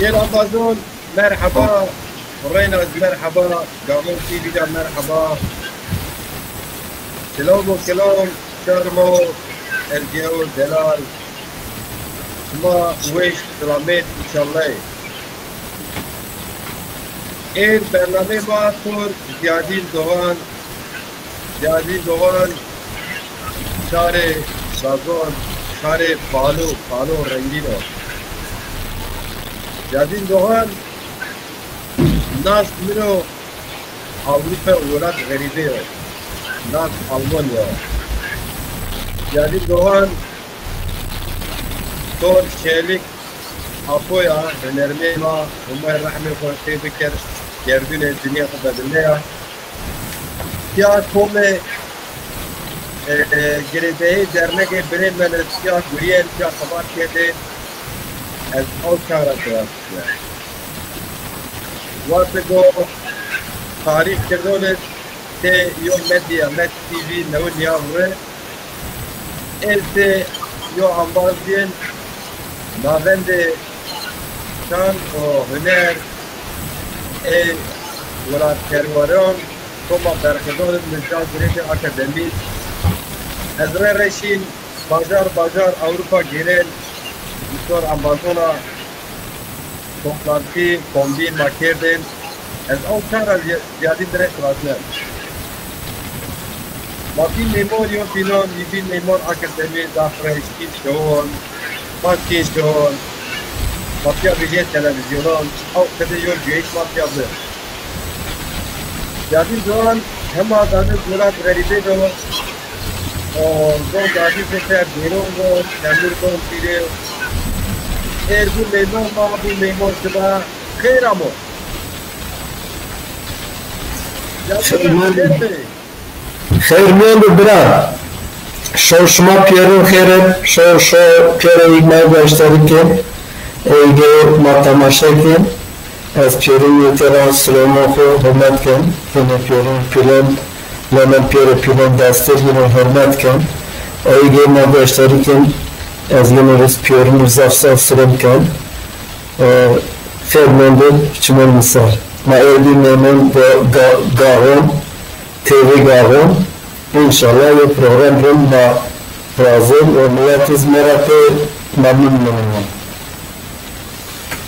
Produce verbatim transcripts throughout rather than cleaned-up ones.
Gel Amazon, merhaba. Reyna ez merheba, Gavon T V de merheba. Selam û kelam, şarmo, ergeyo, delal. Şima weş, selamet, înşallah. Êr bernamê ma tor Ziyadîn Doğan, Ziyadîn Doğan, şarê Zazon, şarê palo, palo rengîn o. Ziyadîn Doğan, nas min o Avrupa welat xerîbê yo. Nas Almanya. Ziyadîn Doğan, tor şêlik apo ya, hunermê ma, Homay rehmê xo pê biker, gerdûnê dinya xo bedilneya. Ya komê, e, e, girêdayî dernegê birê mene tiya gurîyên, tiya xebat kerdê, ez ew çara kiras ya. Wexto go tarîx kirdon id, tê yo medya, Med T V newin ya vure, ez tê yo embazîyên navendê şan û huner ê welatperweran Toma berxwedan id mi ca girêdê akademî. Ez rê rê şîn bajar bajar Ewropa gêrên, îsor embazona toplantî, kombîn ma kerdên. Ez ew çar ra zî-, zîyadî dirêj razî nen. Ma bîn mêmon yo bînan, mi bîn mêmon akademî, zaf rê şîn şewon, ma şîn şewon, ma pîya vejîyê televîzyonan, ew qede yo cuyayîş ma pîya bi. Ziyadîn Doğan hema dane welat xerîbê de, o, zon dadî se ser dêron de, temir don pîrê. Êr bû mêmon ma, bû mêmon şima, xeyr amo. Ziyadîn Doğan, xeyr mîyan de bira. Şo şima pîyerin xêr ib, şo, şo pîyerê ey ma gueştarî kên, ey ge ma temaşe kên. Ez pîyerin yê tera silamon xo hurmet ken. Hênê pîyerin pîlen, lemen pîyerê pîlen destir yîno hurmet ken. Ey ge ma gueştarî kên, ez yîno riz pîyerin zaf zaf silam ken. E, xêr mendin, çimen mi ser. Ma êr bî mêmon ga-, ga-, gaxon, T V gaxon. Înşallah yo program rind ma razin û milet iz ma ra pê memnun minin.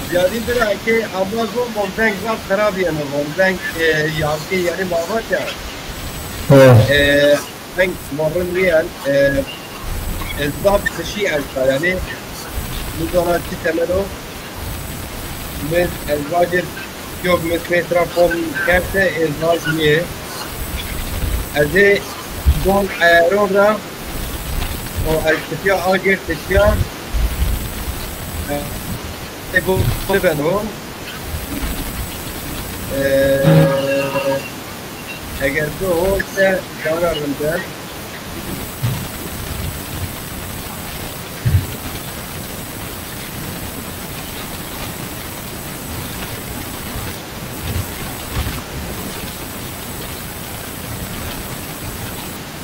Ziyadî bira ke embaz o, von veng zaf xirab yeno, von veng, e, yankê, yanî ma vat ya. He. E, veng ma rind nîyen, e, e, zaf xişî esta, yanî nizana çi temel o. Mi ez vajir yok mi pêtra fon kerte ez vaj nîyê. Ez ê don eyaron ra o ez tifiya agir tifiya e, e, bu beno. E, eger bi hol se cana rind e.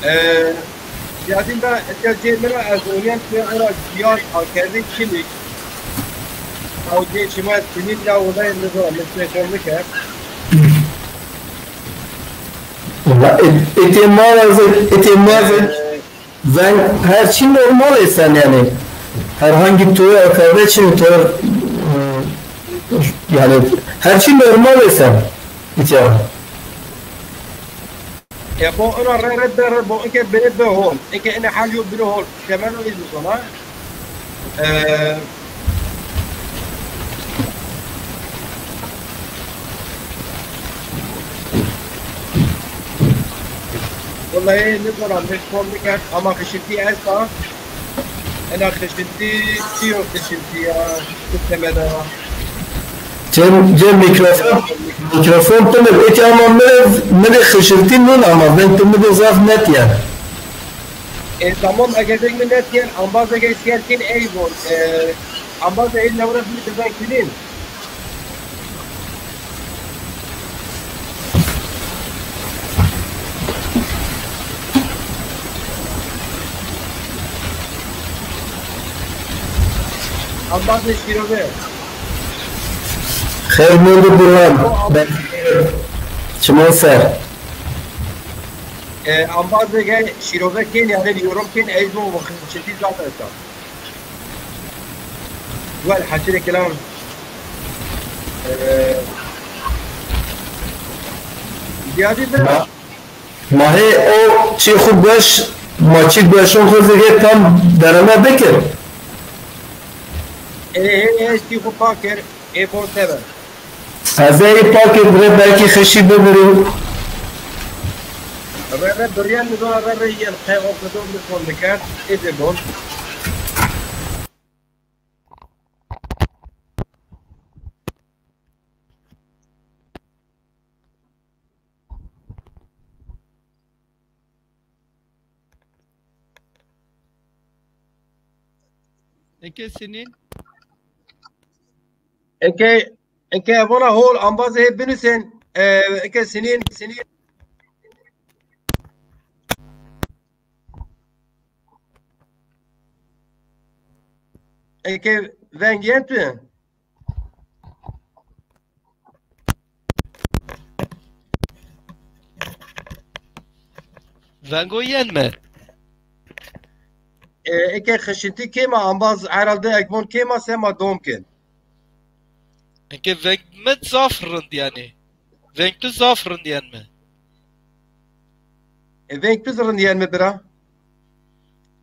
E, Ziyadîn da etya cê mi ra ez onîyen ke ora ziyad akerdê çimî. Ew cê çima ez çimî la odayê mi zora, mi çê xo mi kerd. Valla, e, etê ma ra zî, etê ma zî, e, veng her çî normal esen yanî. Herhangi tu akerde çi tu, e, yanî her çî normal esen. Etya. E, bo ina re re de re bo inke bine be hol. Inke ine hal yo bine hol. Temel o izin sona. E, Wellahî nizana, mi fom nikerd, ama xişintî esta. Ena xişintî, çi yo xişintî ya, tu temel a. Cem, Cem mikrofon, mikrofon tu mi, eti ama mi, mi de xişintî nûn ama, ben tu mi de zaf net ya. E, tamam, eger veng mi net yen, ambaz eger isteyen kin ey von. E, ambaz ey lewra mi de ben kinin. Ambazê şîrove. Xeyr mendo Burhan. Ben çimen ser. E, ambazê ke şîrove kên ya de yorum kên, ez o wextî zaf esta. Wel, haşirê kelam. E, ziyadî bira. Ma, ma hê o çî xu gueş, ma çî gueşon xu zî hê tam dereme bikir. E, e, e, çî xu pa kir, e, bon tebe. Ez ê pak ê bire belkî xeşî bibirî. Re re biryen mi zona re re yen qey o qedo mi kon dikerd. Ê de bon. Eke senîn? Eke, eke vana hol ambazê hê binusên, e, eke senîn, senîn. Eke veng yen tu? Vengo yen mi? E, eke xişintî kêm a, ambaz herhalde ekbon kêm a, sema dom kên. Eke veng mi zaf rind yanî. Veng tu zaf rind yen mi? E, veng tu zî rind yen mi bira?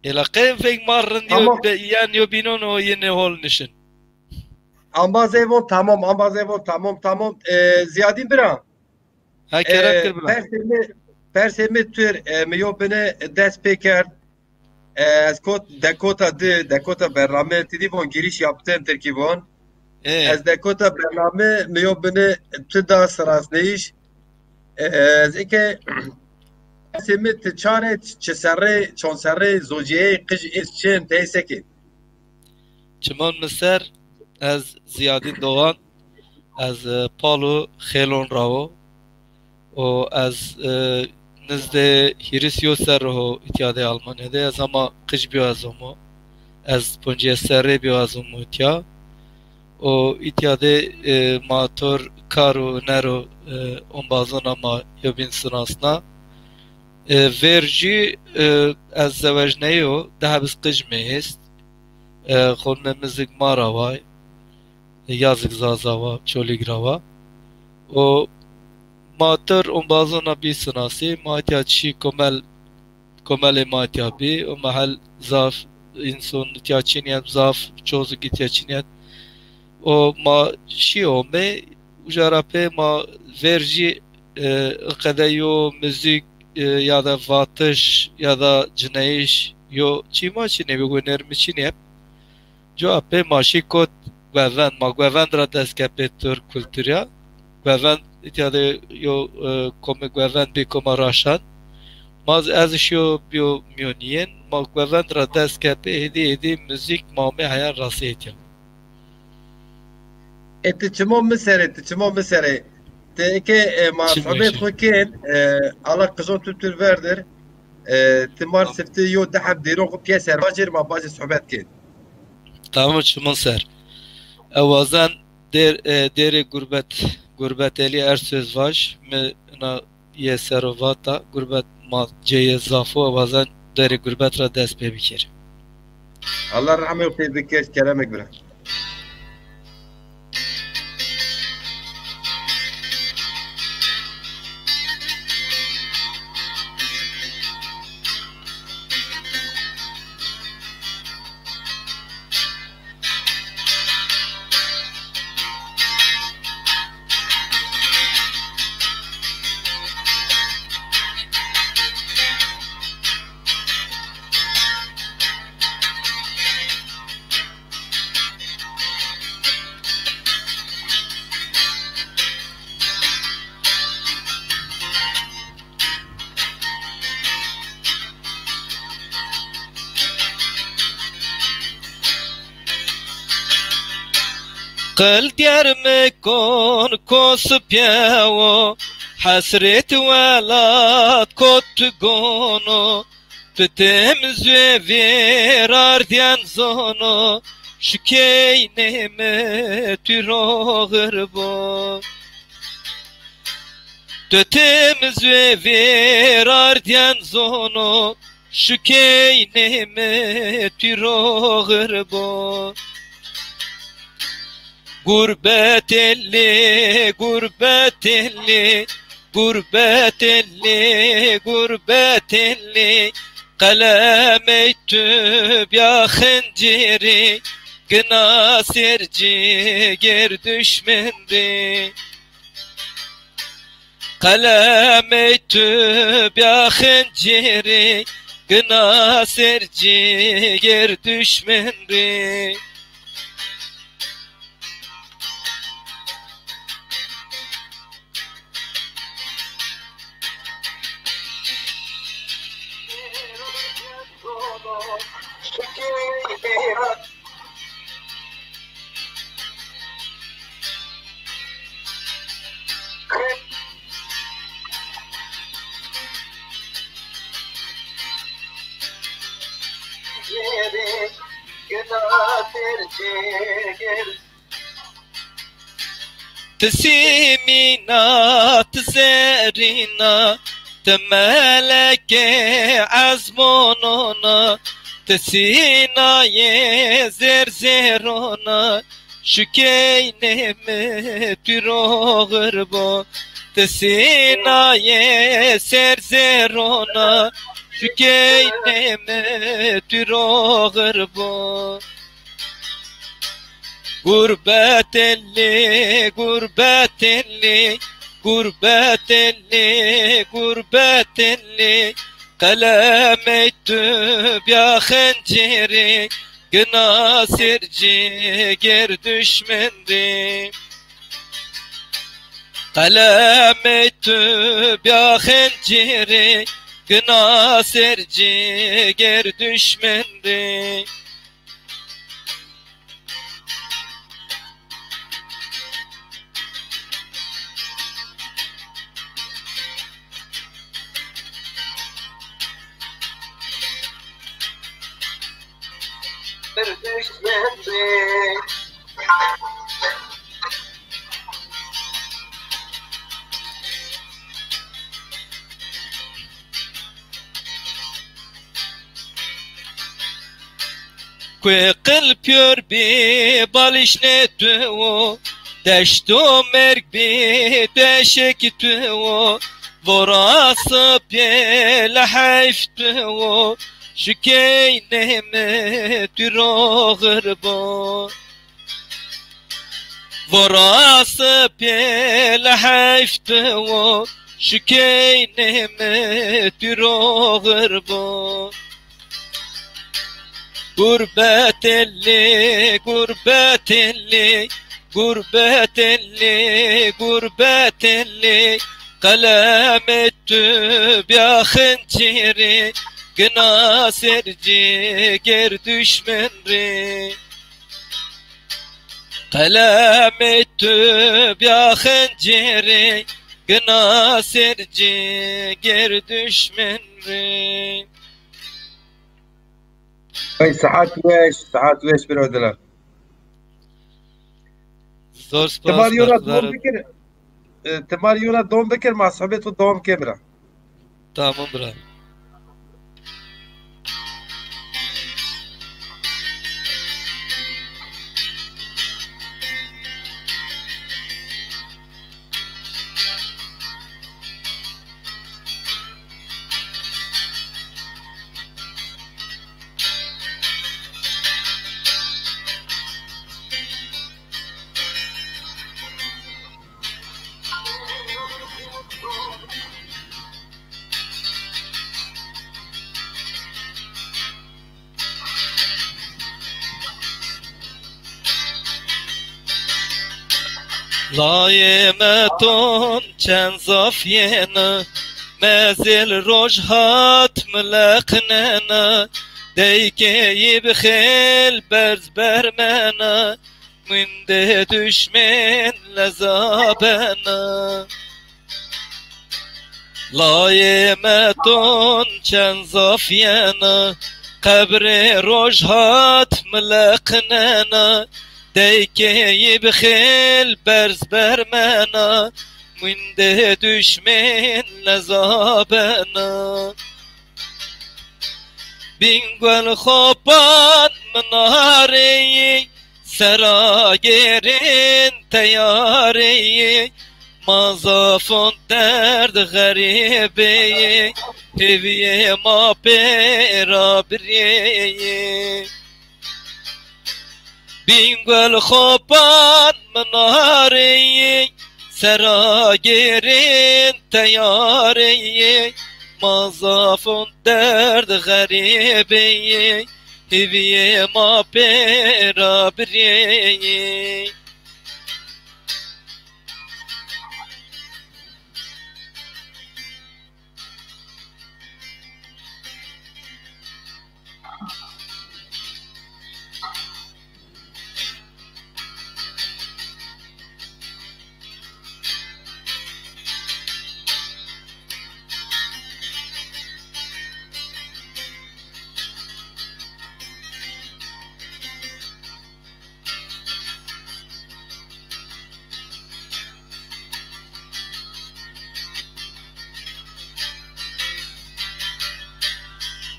Ela qey veng ma rind yo. Tamam. Be, yen yo bînon o yine hol nişin. Ambazê von tamam, ambazê von tamam, tamam. E, Ziyadîn bira. Ha, kerem kir bira. Persê mi, persê mi tur, e, mi yo bine dest pê kerd. E, ez kot, dekota di, dekota bername, ti dî von giriş yaptın, tirkî von. E. Ez dekota bername, mi yo bine tu da sirasneyîş. E, ez eke persê mi ti çare, çi serre, çon serre, zociyê, qij, iz, çin, tey sekê. Çiman mi ser, ez Ziyadîn Doğan, ez, e, Palo Xêlon ra wo. O ez, e, nizdê hîris yo serre ho îtya de Almanya de. Ez ama qij bîyo ez omo. Ez poncîyes serre bîyo ez omo îtya. O îtya de, e, ma tor kar û huner û, e, ombazona ma yobîn sinasna. E, vêr jî, e, ez zewecneyî yo, di hebis qij mi est. E, xonimê mi zî ma ra wa, ya zî zaza wa, Çolîg ra wa. O ma tor ombazona bî sinasî, ma îtya çî komel, komelê ma îtya bî, o mehel zaf înson îtya çinîyen, zaf çozuk îtya çinîyen. O ma şî omê, uca ra pê ma vêr jî, e, qede yo muzîk, e, ya da vatiş, ya da cineyîş, yo çî ma çinê bi, huner mi çinê. Coa pê ma şî kot guevend, ma guevend ra dest ke pê tor kultur ya. Guevend îtya de yo, e, komê guevend bî koma Raşan. Ma z-, ez şîyo bîyo mîyonîyên, ma guevend ra dest ke pê hêdî hêdî muzîk ma omê heyan rasê îtya. E, ti çimo mi serê, ti çimo mi serê. Ti eke, e, ma sohbet xo kên, e, Allah qijon tu tur verdir. E, ti mar sifti yo di heb dêron xo pîyeser vacir, ma bacê sohbet kên. Tamam, çimin ser. E, wazen dêr, e, dêrê gurbet, gurbet elî er söz vaj, mi ina yê sero vata, gurbet ma ceyê zaf o, e, wazen dêrê gurbet ra dest pê bikir. Allah rehmê pê bikir, keremek bira. Qil diyar mi kon kos pyewo, hesret welat kot gono, pitim züvîr ardiyen zono, Şu keynê mi tu roxir bo. Tu tim zwe vêr ardîyen zono, şu keynê mi tu roxir bo. Gurbet elli, gurbet elli, gurbet elli, gurbet elli. Qelemey tu bîya xincîrî, gina ser cîger duşmen rî. Qelemey tu bîya xincîrî, gina ser cîger duşmen rî. Ti sîmîn a, ti zerrîn a, ti melekê ezmonon a, ti sînayê zerzêron a, şu keynê mi tu roxir bo. Ti sînayê serzêron a, şu keynê mi tu roxir bo. Gurbet elli, gurbet elli, gurbet elli, gurbet elli. Qelemey tu bîya xincîrî, gina ser cîger duşmen rî. Qelemey tu bîya xincîrî, gina ser cîger duşmen rî. Kuê qil pîyor bî, balîşnê tu wo, deşto merg bî, deşekî tu wo, vorasipê leheyf tu wo, şu keynê mi tu roxir bo. Vorasipê leheyf tu wo, şu keynê mi tu roxir bo. Gurbet elli, gurbet elli, gurbet elli, gurbet elli. Qelemê tu bîya xincîrî, gina ser cîger duşmen rî. Qelemê tu bîya xincîrî, gina ser cîger duşmen rî. Ay, sihet weş, sihet weş birader. Zor spas. Ti ma rî yo ra dewam bikir. E, ti ma rî yo ra dewam bikir, ma sohbet xo dewam ke bira. Tamam bira. Layê meton çend zaf yena, mezêl roj hat mileqnena, deykeyî bi xêl berz bermena, mîndê duşmên leza bena. Layê meton çend zaf yena, Qebrê roj hat mileqnena, deykeyî bi xêl berz bermena, wîndê duşmên leza bena. Bîngol xopan minareyî, sera gêrên teyareyî, ma zafon derd xerîbeyî, hêviyê ma pêra birêyî. Bîngol xopan minareyî, sera gêrên teyareyî, ma zafon derd xerîbeyî, hêviyê ma pêra birêyî.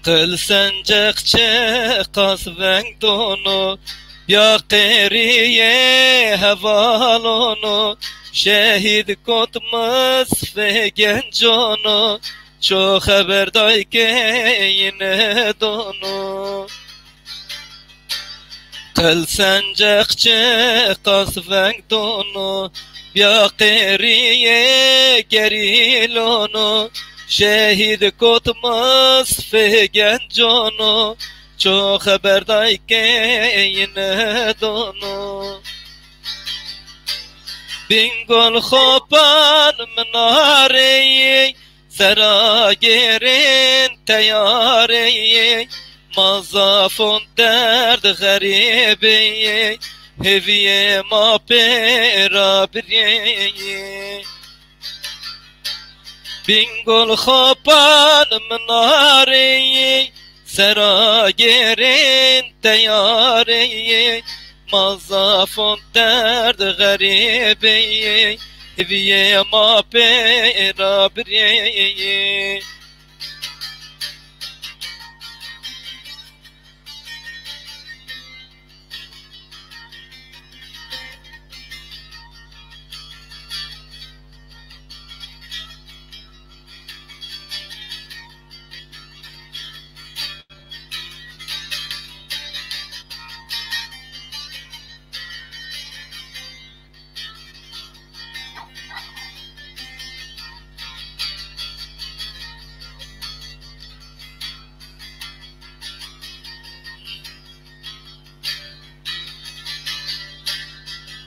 Qil senceq çiqas veng dono, ya qêrîyê hevalon o, şehîd Kotmis fê gencon o, ço xeber day ke yine dono. Qil senceq çiqas veng dono, bîya qêrîyê gerîlon o, şehîd Kotmis fê gencon o, ço xeber day ke yine dono. Bîngol xopan minareyî, sera gêrên teyareyî, ma zafon derd xerîbeyî, hêviyê ma pêra birêyî. Bîngol xopan minareyî, sera gêrên teyareyî, ma zafon derd xerîbeyî, hêviyê ma pêra birêyî.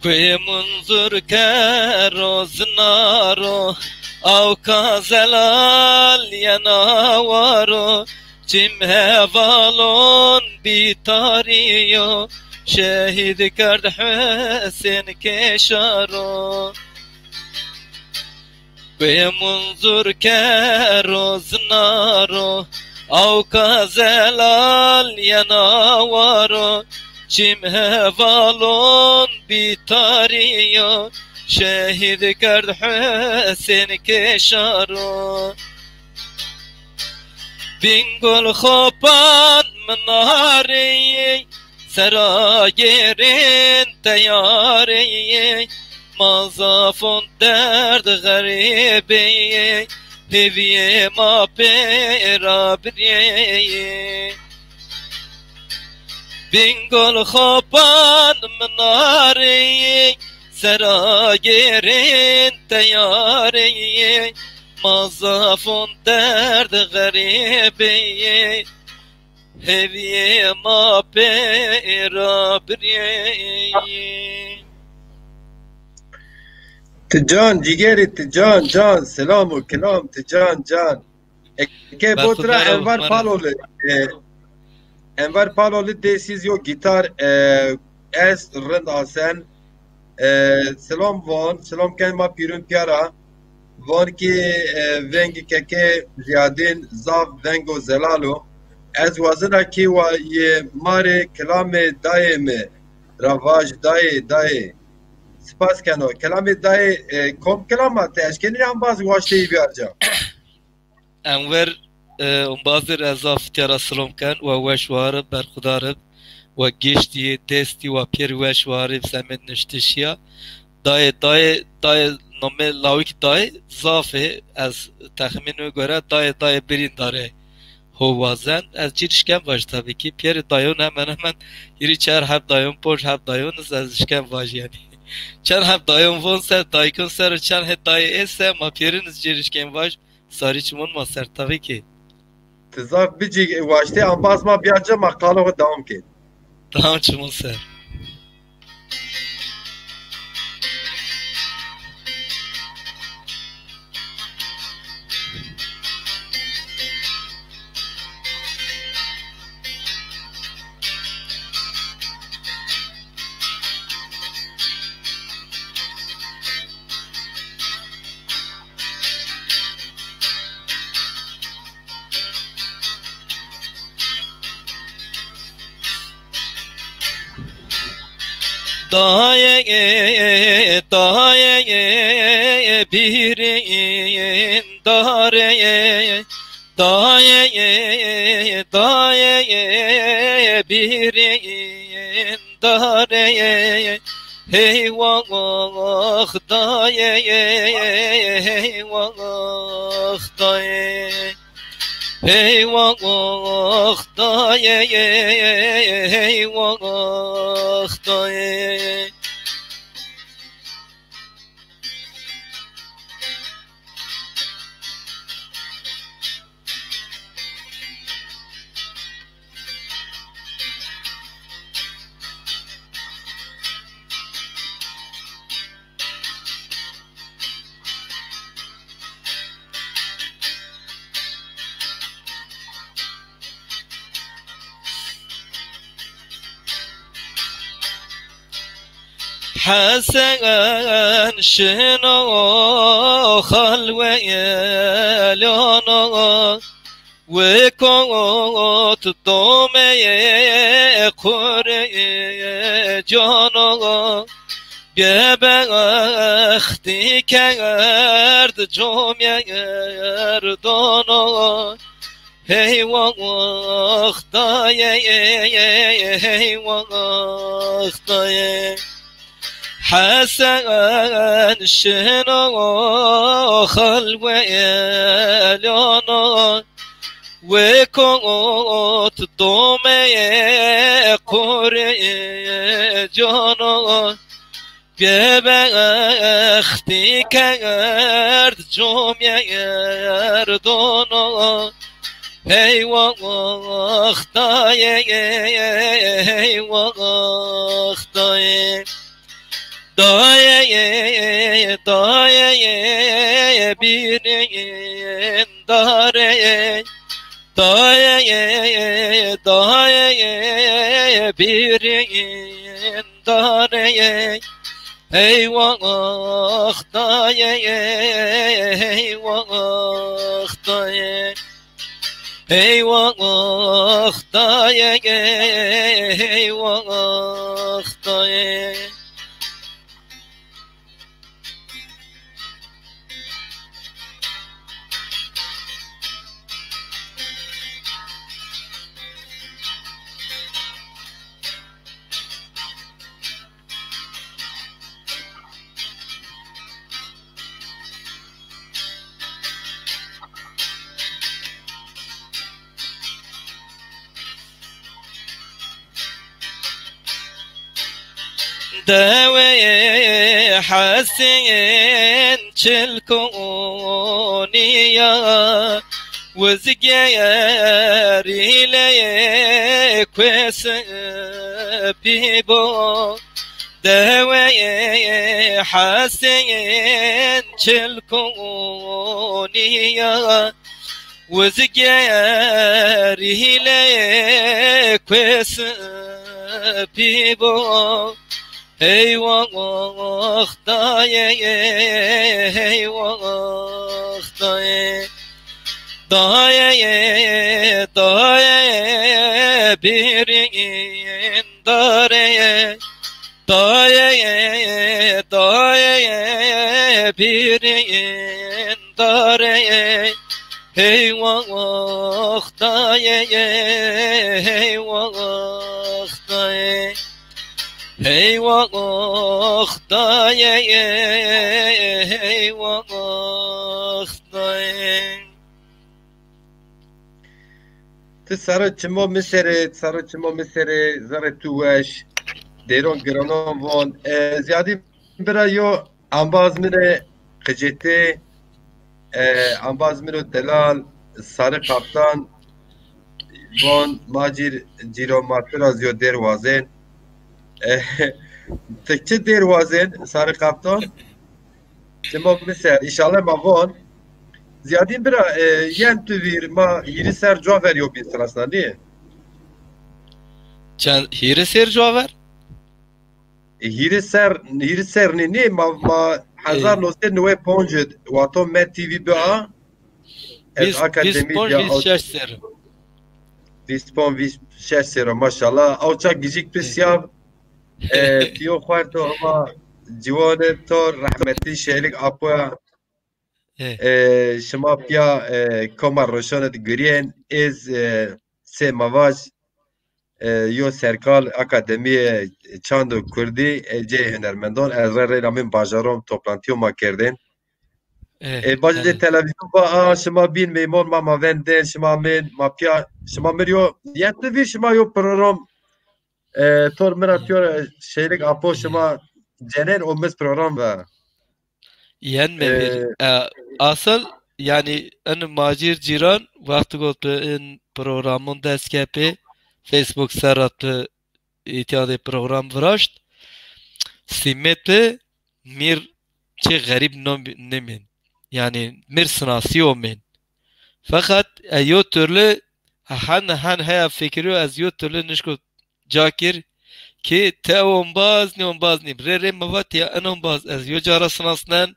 Kuê Munzur kero zinaro, awka zelal yena waro, çim hevalon bî tarî yo, şehîd kerd Husên Keşaro. Kuê Munzur kero zinaro, awka zelal yena waro, çim hevalon bî tarî yo, şehîd kerd Husên Keşaro. Bîngol xopan minareyî, sera gêrên teyareyî, ma zafon derd xerîbeyî, hêviyê ma pêra birêyî. Bîngol xopan minareyî, sera gêrên teyareyî, ma zafon derd xerîbeyî, hêviyê ma pêra birêyî. Ti can, cîgerî ti can, can, selam û kilam ti can, can. Eke botra Enver Paloli. E, Enver Paloli dê sîz yo gîtar, e, est rind asen. E, selam von, selam ken ma pîrun pîyara. Von ki, e, vengî keke Ziyadîn zaf vengo zelal o. Ez wazena kî wa yê ma rê kilamê dayê mi ra vaj, dayê, dayê. Spas keno. Kilamê dayê, e, kom kilama ti eşkenî embaz waşteyî biyar ca? Enwer, e, embazê rê ez zaf tîya ra silom ken, wa weş war ib, berxudar ib, wa giştî, destî, wa pêrî weş war ib, semêd nuştişî ya. Dayê, dayê, dayê, namê lawikî dayê zaf ê. Ez texmînê mi gore dayê, dayê birîndarê ho wazen. Ez ci rê şken vaj tabî kî. Pêrê dayon hemen hemen hîrî çar heb dayon, ponc heb dayon iz, ez şken vaj yanî. Çend heb dayon von ser, daykon ser û çend hê dayê ê se ma pêrin iz ci rê şken vaj. Sarî çimon ma ser tabî kî. Ti zaf bicî, e, waştê embaz ma biyar ca, ma qala xo dewam kên. Tamam, çimon ser. Dayê, dayê, birîndarê, dayê, dayê, birîndarê, hey wah dayê, hey wah dayê. Hey wah dayê, hey wah dayê. Hesen şino xalwe elano, wi kot domê qurê cano, bêbextî kerd comyerdano. Hey wah dayê, hey wah dayê. Hesen şino xalwe elano, wi kot domê qurê cano, bêbextî kerd comyerdano. Hey wah dayê, hey wah dayê. Dayê, dayê, birîndarê, dayê, dayê, birîndarê, hey wah dayê, hey wah dayê. Hey wah dayê, hey wah dayê. Dewê Hesên Çilkonî ya, wizgerî lê kuê sipî bo. Dewê Hesên Çilkonî ya, wizgerî lê kuê sipî bo. Hey wah dayê, hey wah dayê. Daye, daye, birin dare. Daye, daye, birin dare. Hey wah daye, hey wah daye. Hey wah daye, hey wah daye. Ti sero çimo mi serê, sero çimo mi serê, zerê tu weş. Dêron giranon von. E, Ziyadîn bira yo embaz mi rê qicêtê, e, embaz mi ro delal, Sarı Kaptan, von ma cîr cîro ma tu ra zîyo dêr wazên. E, ti çi dêr wazên, Sarı Kaptan? Çimo mi ser, înşallah ma von. Ziyadîn bira, e, yen tu vîr, ma hîrî ser cuwa ver yo bîn sirasna, nîyê? Çend, hîrî ser cuwa ver? E, hîrî ser, hîrî ser nî, nî, ma, ma hezar nozde newey ponc id, wato Me T V bi a, ez akademî vîst ponc, vîst şeş ser. Vîst ponc, vîst şeş ser o, maşallah. Ew ça gijîk pis yav, e, piyo xwer to ama ciwanê to rehmetî Şehlik Apoya. E, şima piya, e, koma roşanê di guriyên, ez, e, sê ma vaj, e, yo serkal Akademiyê Çand û Kurdî, e, cê hunermendon, ez rê reyna min bajarom, toplantiyo ma kerdên. E, bacê televîzyon va, a, şima bîn meymon ma, ma vendên, şima min, ma piya, şima mir yo, yen tu vîr şima yo program, e, tor min ra piyo ra Şehlik Apo şima cenên o mis program ve. Yen me vîr. E, asıl, yani, en macir cîran, wextî got bi in programon dest ke pê, Facebook ser ra tu îtîyadê program viraşt. Sîmê tu mir çi xerîb nom-, nimên. Yani, mir sinasî omên. Feqet, e, yo türlü, hen, hen heya fikirî yo, ez yo türlü nişko ca kir ki te ombaz, nê ombaz nîm. Rê rê mi vat ya en ombaz ez yo ca ra sinasnen,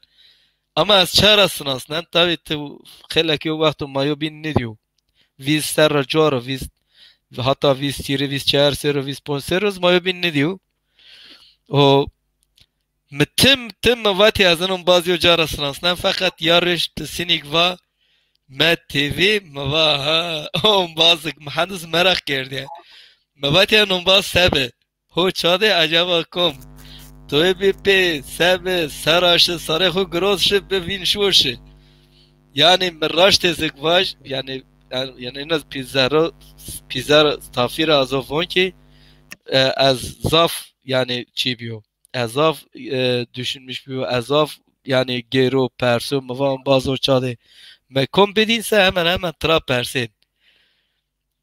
ama ez ça ra sinasnen? Tabî ti xeylek yo wexto ma yo bîn nêdîyo. Vîst ser ra cuwa ro, vîst, hata vîst çîrî, vîst çar ser o, vîst ponc ser o, ma yo bîn nêdîyo. O mi tim, tim mi vatî ez in ombaz yo ca ra sinasnen, feqet ya rêj ti sinîk va, Me T V, mi va, ha, ombazek, mi hendis meraq kerdiye. Mi vatî en ombaz se bi. Ho ça de acaba kom? Toyê bî pê, se bi, ser a şi, sarê xo giros şi, bi vîn şo şi. Yani mi raştê zik vaj, yani, yani, yani en az pîzero, pîzer tafî ra ez o von ki, e, ez zaf, yani, çî biyo. Ez zaf, e, düşünmüş biyo, ez zaf, yani, gêro, perso, mi va ombaz o ça de. Me kom bidîn se hemen hemen tira persên.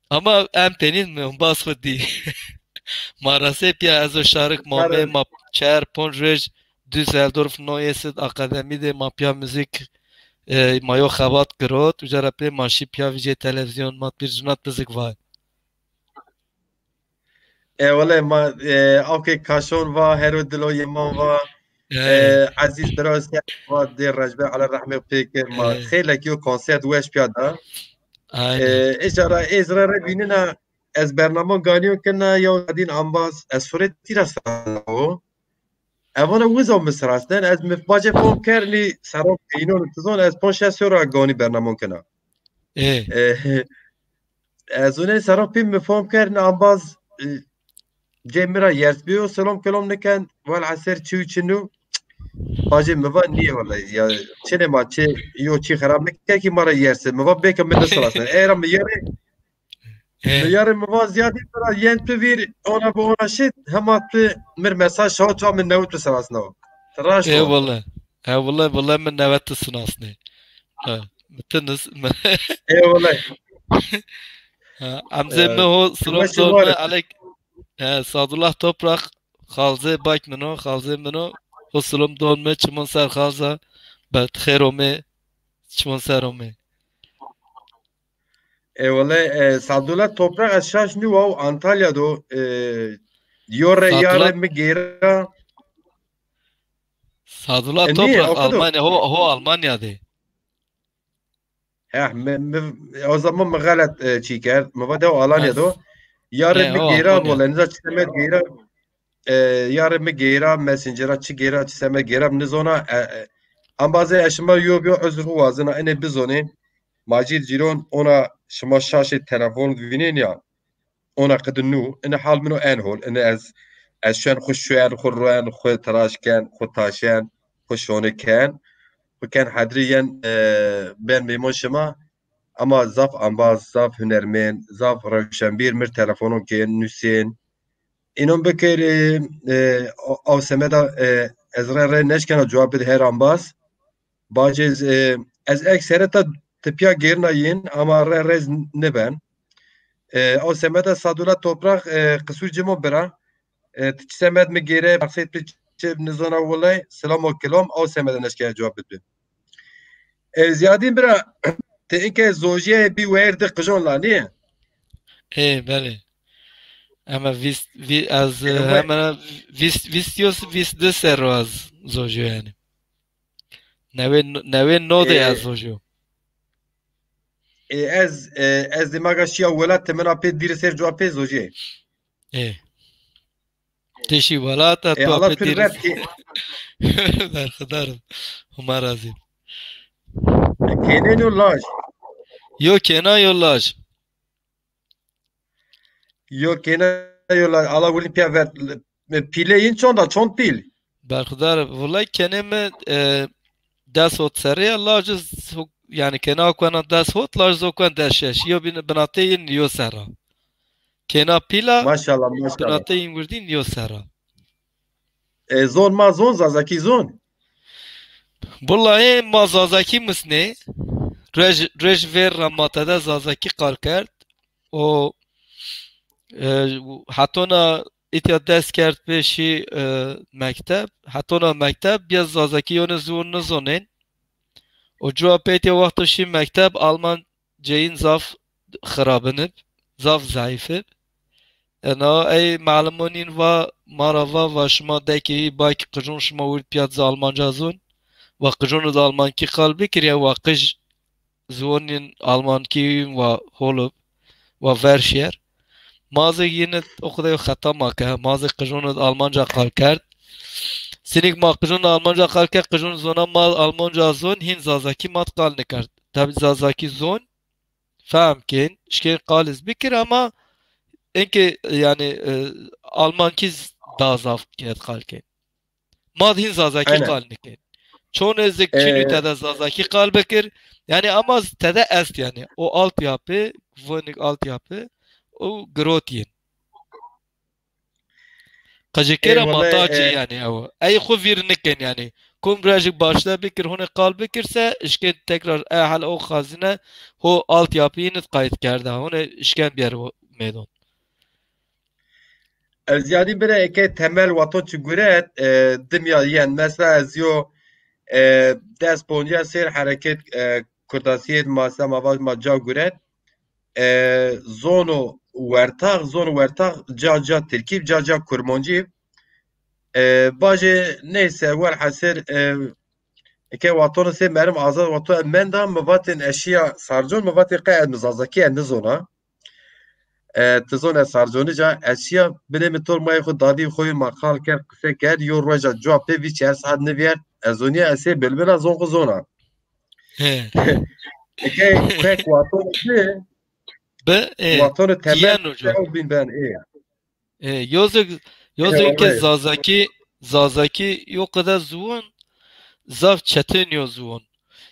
Ama en penîn mi ombaz xwu dî. Ma resê piya ez o şarik ma omê, ma çer ponc roj Düsseldorf Neues Akademî de ma piya muzîk, e, ma yo xebat girot, uca ra pê ma şî piya vîcê televîzyon, ma bir cinat bizik vay. E, wele ma, e, awkê kaşon va, hero dilo yeman va. E, Ezîz bira se va dê recbe, Ela rehmê pê ke ma xeylek yo konsert weş piya da. E, îcara ez ra re vînena, ez bernamon ganîyon kena, yew adîn ambaz, ez suretî ra sano. Evana wiza mi sirasnen, ez mi bacê fom kernî, seron peynon tizon, ez ponc şeş euro ganî bernamon kena. E, ez unê seron pî mi fom kernî, ambaz, e, cê mi ra yers biyo, selom kelom niken, vel eser çi û çi nû. Bacê mi va nîye wele, ya çinê ma çi, yo çi xerab nike ki ma ra yerse. Mi va bêke mi nisirasnen. Era mi yerê, He. Mi yarê mi va Ziyadî bira yen tu vîr ona bi ona şit, hema tu mir mesaj şaw ça mi newit tu sinasnaw. Ti raşt wa. Eyvallah. Eyvallah, vallahi mi newet tu sinasnê. Ha, mi tu nis-, mi Eyvallah. Ha, emzê mi ho silom don mi alek. He, Sadullah Toprak, xalzê bak min o, xalzê min o. Ho silom don mi, çimon ser xalza. Be xêr omê, çimon ser omê. E, wele, e, Sadullah Toprak ez şaş nîwa û Antalya do, e, yo re yare mi gêra. Sadullah Toprak Almanya, ho, ho Almanya de. Heh, mi, mi, o zaman mi xelet, e, çî kerd. Mi va de o Alanya do. Yarê mi gêra bole, nîza çi semed gêra, e, yarê mi gêra Messenger'a, çi gêra, çi semed gêra, mi nizona, e, e, embazê ez şima yo biyo uzr xwu wazena, enê bizonê. Macîd Cîron ona şima şaşê telefon vînên ya. Ona qidi nû, ini hal min o en hol. Ini ez, ez şen xwu şuyen, xwu ruen, xwu tiraş ken, xwu taşen, xwu şoni ken. Xwu ken hedrî yen, e, ben mêmon şima. Ama zaf ambaz, zaf hunermên, zaf rewşenbîr mir telefonon kên, nusên. Înon bikir, e, e, o, aw semeda, e, ez re re neşkena cewab bid her ambaz. Bacê, e, ez eksereta tipya gêrna yin, ama re rez niben. E, o semeda Sadullah Toprak, e, qisûr cimo bira. E, ti çi semed mi gêre, maqsed tu çi nizona wulay, selam o kilom, o semeda neşkeye cewab bid. E, Ziyadîn bira, ti inke zojîye bî wer di qijon la, nîye? Ê, belê. Eme vîst, vî-, ez, e, hemen vîst, vîst yo, vîst di serro ez zojîyo yanî. Newê, newê no de ez zojîyo. E, ez, e, ez dê maga şiya welat, ti min a pê dîrê ser cuwa pê zojê. Ê. Ti şî welat, e, tu a pê dîrê ser. Berxudar im. Huma razî. Kênên yo laj. Yo kêna yo laj. Yo kêna yo laj. Ala wirin piya ver. Pîlê yin çond a, çond pîl? Berxudar, wulay kenê mi, e, des hot serrî ya, laj iz ho-, yanî kena kuena des hot, laj iz ho kuen des şeş. Yo bin-, binatê yin yo serra. Kena pîla, maşallah, maşallah, binatê yin wirdîn yo serra. E, zon ma zon, Zazakî zon? Wulay ma Zazakî misnê. Ruej, ruej vêr ra ma tede Zazakî qal kerd. O, e, hetona îtya dest kerd pê şî, e, mekteb. Hetona mekteb bîya Zazakî yonê ziwon nizonên. O cuwa pê îtya wexto şî mekteb, Almancê yin zaf xirabin ib, zaf zayîf ib. Ena ey malimon yin va, ma ra va, va şima dekê hî, bakî qijon şima wird pîya di Almanca zon. Va qijon id Almankî qal bikir, ya wa qij ziwonên Almankî yin wa hol ib, wa ver şêr. Ma zî yin id o qede yo xeta ma ke, ma zî qijon id Almanca qal kerd. Sinîk ma qijon id Almanca qal kerd, qijon zona ma Almanca zon, hîn Zazakî ma di qal nikerd. Tabî Zazakî zon, fehm kên, şikên qal iz bikir ama inkê, yanî, e, Almankî z-, daha zaf kerd qal kên. Ma di hîn Zazakî qal nikên. Çonê zik çinî tede Zazakî qal bikir. Yanî ama z-, tede est yanî. O altyapı, vınik altyapı, o girot yin. Qicikê ra ma ta ci yanî ew. Ey xwu vîr nikên yanî. Kum rejik başta bikir, hone qal bikir se, işkên tekrar e hal o xazine, ho altyapı yin id qayt kerda. Hone işkên biyar o meydon. Ez ziyadî bira eke temel wato çi guret, e, dimya yen. Mesela ez yo, e, des poncîya sêr hereket, e, Kurdasiyet ma se ma vaj ma ca guret. E, zono wertax, zono wertax ca ca Tirkî, ca ca Kurmancî. E, bajê neyse, welhasil, e, eke watono sê merim azad wato menda, mi vatên eşiya Sarcon, mi vatên qe ez mi Zazakî ez nizona. E, ti zon ez Sarconî ca, ez şiya binê mi tor mayê xwu dadî xwu ma qal kerd, qise kerd, yo roja cuwa pê vî çer saet nivîyert, ez zonîya ez sê bilbila zon xwu zona. He. Eke kek watono bi, bi, e, watono temel ew bin ben, e. E, yozek, yozek ke Zazakî, Zazakî yo qede ziwon, zaf çetin yo ziwon.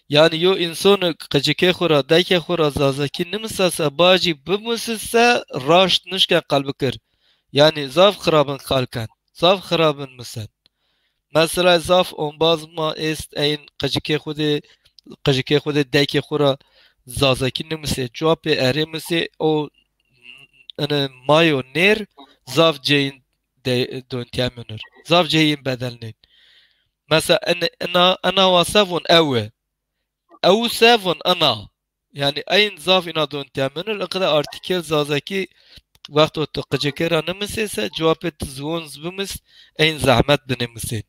Yanî yo însono qicikê xwu ra, dekê xwu ra Zazakî nimisase, bacî bimusise raşt nişke qal bikir. Yanî zaf xirabin qal ken, zaf xirabin misen. Mesela zaf ombaz ma êst, eyn qicikê xwu de, qicikê xwu de dekê xwu ra Zazakî nimisê, cuwa pê erê misê, o, ene, mayo nêr zaf cêyin de, dontîye munir. Zaf cêyin bedelnên. Mesela en-, ena, ena wa se vûn ew e. Ew se vûn ena. Yanî eyn zaf îna dontîye munir. Iqide artîkel Zazakî wexto tu qicikê ra nimisê se, cuwa pê tu ziwon zi bimis, eyn zehmet binê misên.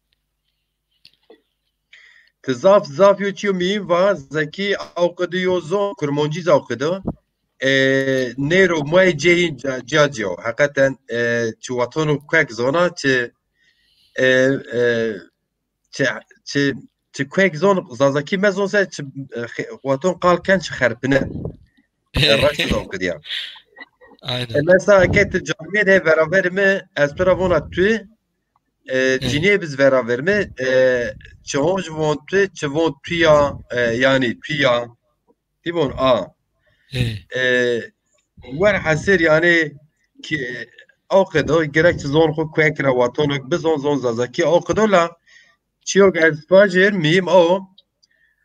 Ti zaf, zaf yo çîyo muhîm va, Zekî awqidi yo zon, Kurmancî zî awqido. E, nêro muayê cêyîn ca-, cîya cîya. Heqeten, e, çi watono kuek zona, çi, e, e, çi, çi, çi kuek zon, Zazakî mezon se, çi, e, xe-, waton qal ken çi xerpine. E, raşt zon kidiya. Aynen. E, mesela eke ti camiyê de veraver mi, ez tu ra vona tu, e, cinîyê biz veraver mi, e, çi honc von tu, çi von tu ya, e, yanî tu ya. Ti von a. E, werhesir yanî ki awqedo gerek çi zon xo kuek ra watonek bizon zon Zazakî awqedo la çîyok ez vajir muhîm o.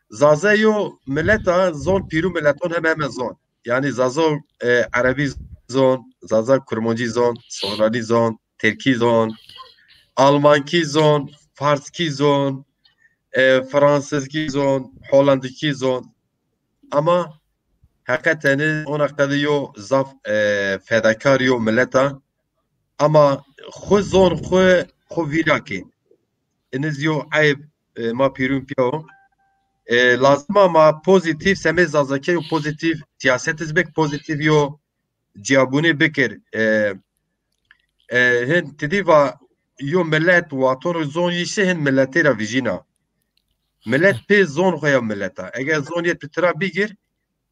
Zaza yo millet a, zon pîrû milleton heme heme zon. Yanî Zaza, e, Erebî zon, Zaza Kurmancî zon, Soranî zon, Tirkî zon, Almankî zon, Farskî zon, e, Fransizkî zon, Holandikî zon. Ama heqetenî ona qede yo zaf, e, fedakar yo millet a. Ama xwu zon xwu, xwu vîra kên. Iniz yo eyb, e, ma pîrûn pîya o. E, lazim a ma pozîtîf, semê Zazakî yo pozîtîf siyaset iz bik, pozîtîf yo cîyabûnê bikir. E, e, hin ti dî va yo millet, watono zon yî şi hin milletê ra vijîna. Millet pê zon xo ya millet a. Eger zon yê tu tira bigir,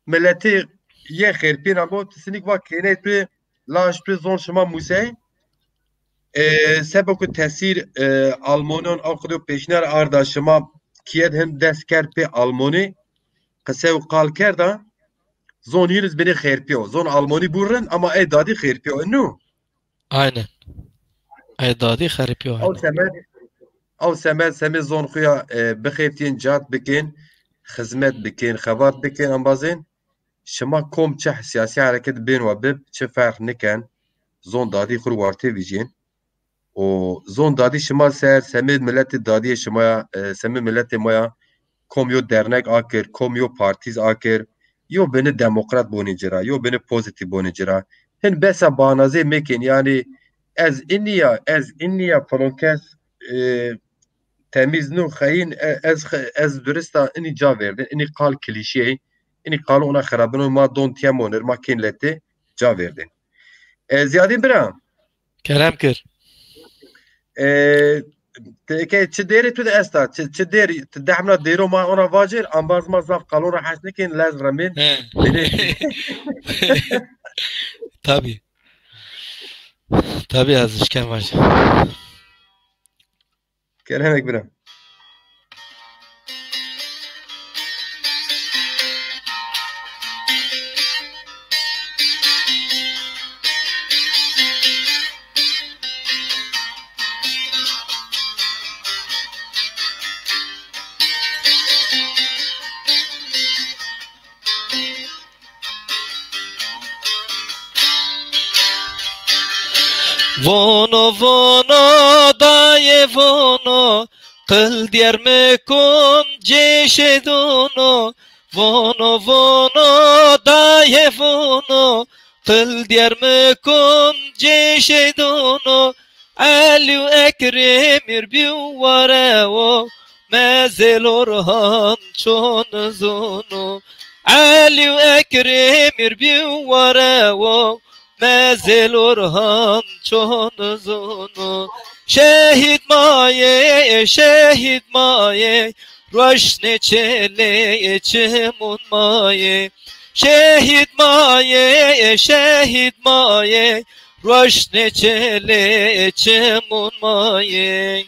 milletê yê xêrpîn abo, tu sinîk va kêney tu, laj tu, zon şima musey. E, sebo ku tesîr, e, Almanon aw qido pêşnîyar arda şima kiyed hin dest kerd pê Almonî, qise û qal kerda, zon yîn iz binê xêrpîyo. Zon Almonî bû rind ama ey dadî xêrpîyo. Inu? Aynen. Ey dadî xeripîyo. Ew aynen. Semed, ew semed semê zon xo ya, e, bixêftîn, cat bikên, xizmet bikên, xebat bikên, embazên. Şima kom çi siyasî hereket bên wa bib, çi ferq niken, zon dadî xur wartê vîjên. Û zon dadî şima ser, semê miletê dadîyê şima ya, e, semê miletê ma ya, kom yo dernek akir, kom yo partîz akir, yo bini demokrat bonî ci ra, yo bini pozîtîf bonî ci ra. Hin besa banazê mekên, yanî ez inî ya, ez inî ya, filon kes, e, temîz nû, xeyîn, e, ez xe-, ez durist a, inî ca verdin, inî qal klîşeyê, inî qal ona xirabino ma don tiye monir, ma kên letê ca verdin. E, Ziyadîn bira. Kerem kir. E, ti ke çi dêrê tu de esta, çi, çi dêr, ti dehmna dêro ma ona vacir, ambaz ma zaf qalon ra hes nikên, lez remên. He. Bêrê. Tabii. Tabii, ez işken vacir. Keremek bira. Vono, vono, dayê vono, qil Diyarmikon cêşê dono. Vono, vono, dayê vono, qil Diyarmikon cêşê dono. Elî û Ekremîr bî warewo, mezêl Orhan çon zono. Elî û Ekremîr bî warewo, mezêl Orhan çon zono. Şehîd ma yê, şehîd ma yê, roşnê çêlê çimûn ma yê. Şehîd ma yê, şehîd ma yê, roşnê çêlê çimûn ma yê.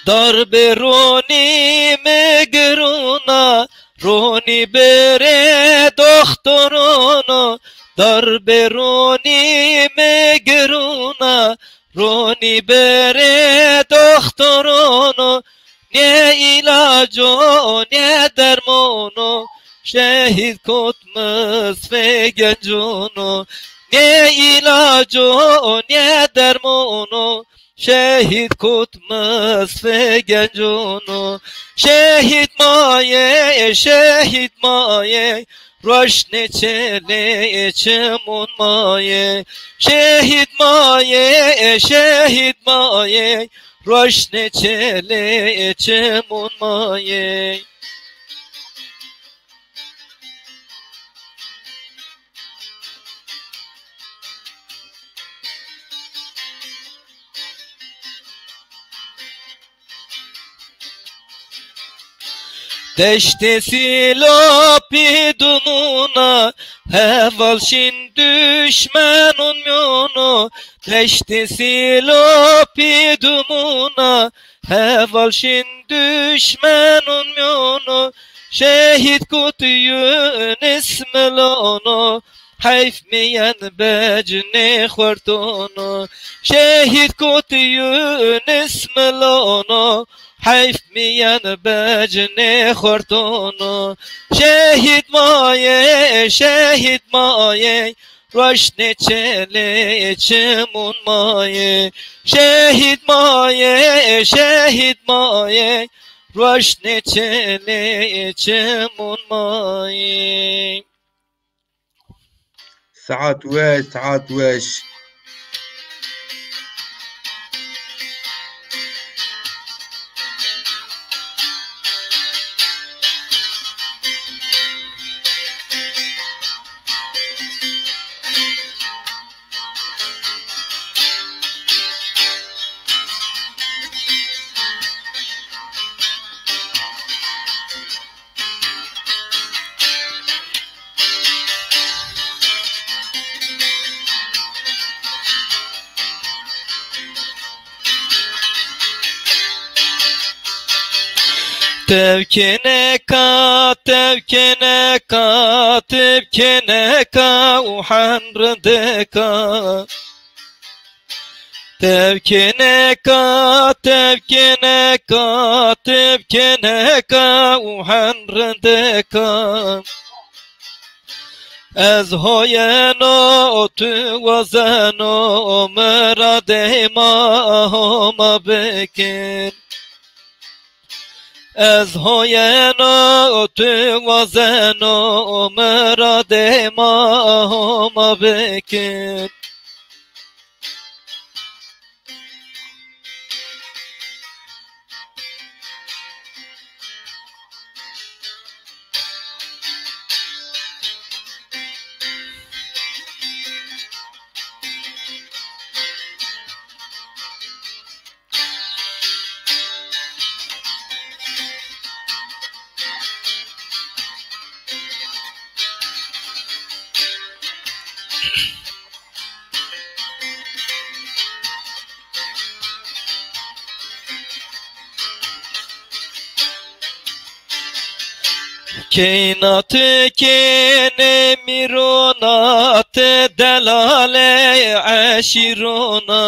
Darbê ronî mi girûna, ronî berê doxtoron o. Darbê ronî mi girûna, ronî berê doxtoron o. Nê îlac o, nê dermon o, şehîd Kotmizfê gencon o. Nê îlac o, nê dermon o, Şehîd kot misfê gencono. Şehîd ma yê, şehîd ma yê, roşnê çelê çimon ma yê. Şehîd ma yê, şehîd ma yê, roşnê çelê çimon ma yê. Deştê Sîlopî dumûna, heval şîn duşmenûn mîyono. Deştê Sîlopî dumûna, heval şîn duşmenûn mîyono. Şehîd kot Yûnis Milono, heyf mîyen becinê xwertono. Şehîd kot Yûnis Milono, heyf mîyen becinê xwertono. Şehîd ma yê, şehîd ma yê, roşnê çelê çimon ma yê. Şehîd ma yê, şehîd ma yê, roşnê çelê çimon ma yê. Saet weş, saet weş. Tewkêne ka, tewkêne ka, tewkêne ka û hen rindek a. Tewkêne ka, tewkêne ka, tewkêne ka û hen rindek a. Ez hoyeno, tu wazeno, miradê ma Homa bikin. Ez hoyeno, tu wazeno, miradê ma Homa bikin. Keyna ti kênê mîrona, ti delalê eşîrona.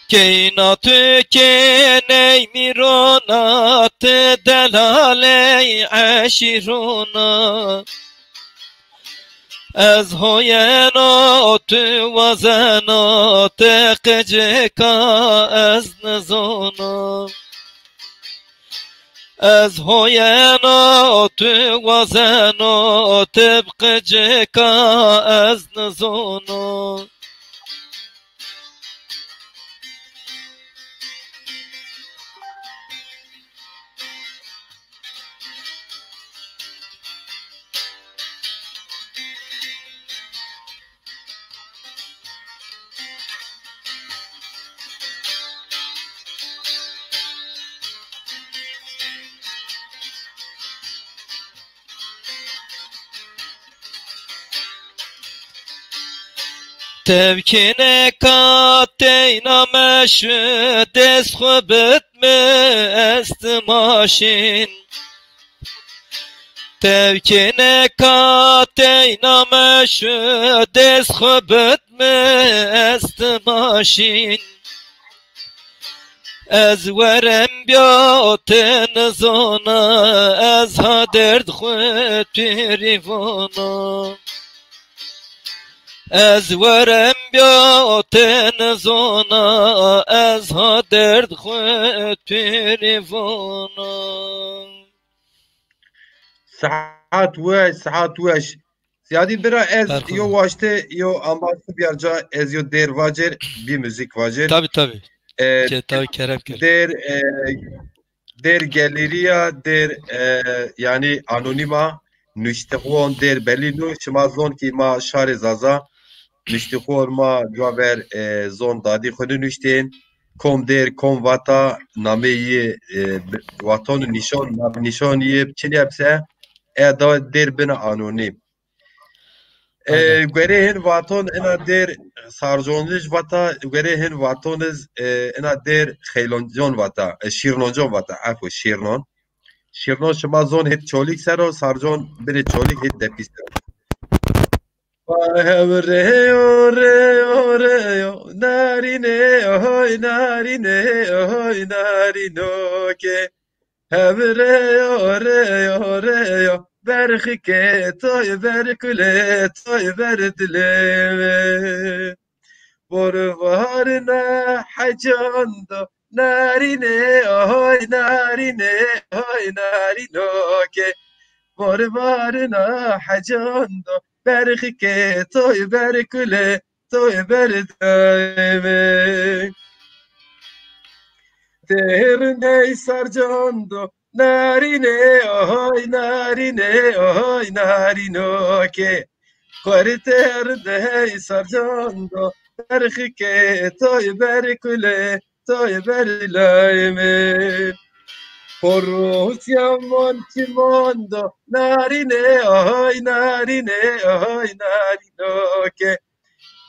Keyna ti kênê mîrona, ti delalê eşîrona. Ez hoyeno, tu wazeno, ti qicika ez nizona. Ez hoyeno, tu wazeno, ti bi qicika ez nizona. Tewkêne ka teyna meşu, dest xwu bit mi est maşin. Tewkêne ka teyna meşu, dest xwu bit mi est maşin. Ez werem bîya ti nizona, ez ha derd xwu tu rî vona. Ez werem bîya tenê zona, ez ha derd xwu tu rê vona. Sihat weş, sihat weş. Ziyadî bira ez Berxudar. Yo waştê, yo ambaz biyar ca, ez yo dêr vacir, bî muzîk vacir. Tabii, tabii. E, Ke-, tabii, kerem, kerem. Dêr, e, dêr gelîrî ya, dêr, e, yanî anonîm a, nuştixon dêr belî nû, şima zon ki ma şarê Zaza, nuştixon ma cuwa ver, e, zon dadî xwu nuştên, kom dêr, kom vata, nameyî, e, bi-, vaton nîşon, nîşon yê çinî hepse, e, da dêr bina anonîm. E, Aynen. Guerê hin vaton ina dêr sarconij vata, guerê hin vatonij, e, ina dêr xeyloncon vata, e, şîrnoncon vata, efo, şîrnon. Şîrnon şima zon hit Çolîg ser o, sarcon binê Çolîg hit Depî ser o. Vay hewreyo, reyo, reyo, narîne, oy narîne, oy narîno ke. Hewreyo, reyo, reyo, berxike toy ber kule, toy ber dilê mi. Vor varna hecan do, narîne, oy narîne, oy narîno ke. Vor varna hecan do, berxike toy ber kule, toy ber dilê mi. Têr ney sarcan do, narîne, oy narîne, oy narîno ke. Xwerî têr ney sarcan do, berxike toy ber kule, toy ber dilê mi. Porusya mon çimon do, narîne, oy narîne, oy narîno ke.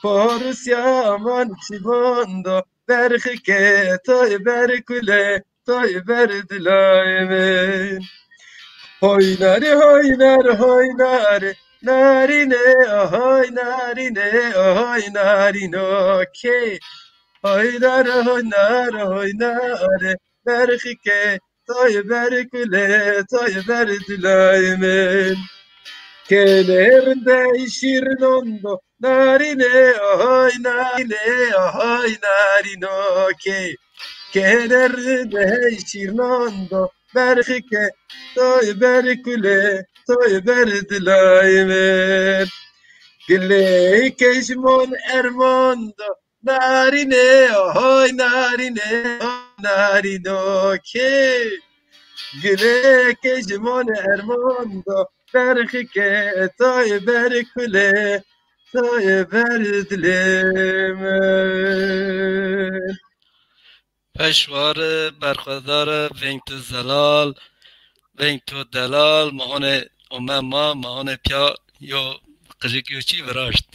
Porusya mon çimon do, berxike toy ber kule, toy ber dilê mi. Hoy nare, hoy nare, hoy nare, narîne, hoy narîne, hoy narîno ke. Hoy nare, hoy nare, hoy nare, berxike toy ber kule, toy ber dilê mi. Kêlê rindey şîrnon do, narîne, oy narîne, oy narîno ke. Kêlê rindey şîrnon do, berxike toy ber kule, toy ber dilê mi. Gilê kejmon ermon do, narîne, oy narîne, oy narîno ke. Gilê kejmon ermon do, berxike toy ber kule, toy ber dilê mi. Peşwar, berxwedar, veng tu zelal, veng tu delal, ma hone ome ma, ma hone pya yo qijik yo çî viraşt.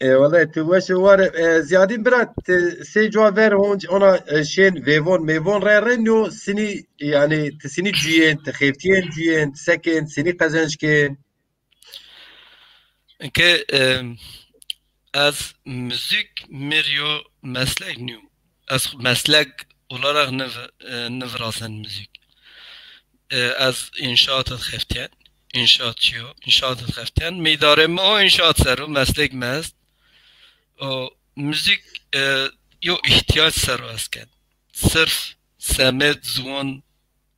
E, wele tu weş û war, e, Ziyadîn bira, ti sey cuwa ver honc ona, e, şên vêvon mêvon re re nîyo sinî, yanî ti sinî cuyên, ti xeftiyên cuyên, ti sekên, sinî qezenc kên? Inke, e, ez müzik mir yo meslek nîyo. Ez xu meslek olarak niv-, e, nivirazen müzik. E, ez inşaat xeftiyen. İnşaatçı yo. İnşaat xeftiyen. Mi îdare mi o inşaat ser o, meslek mi est. O müzik, e, yo ihtiyac ser o ez ken. Sırf semed, ziwan,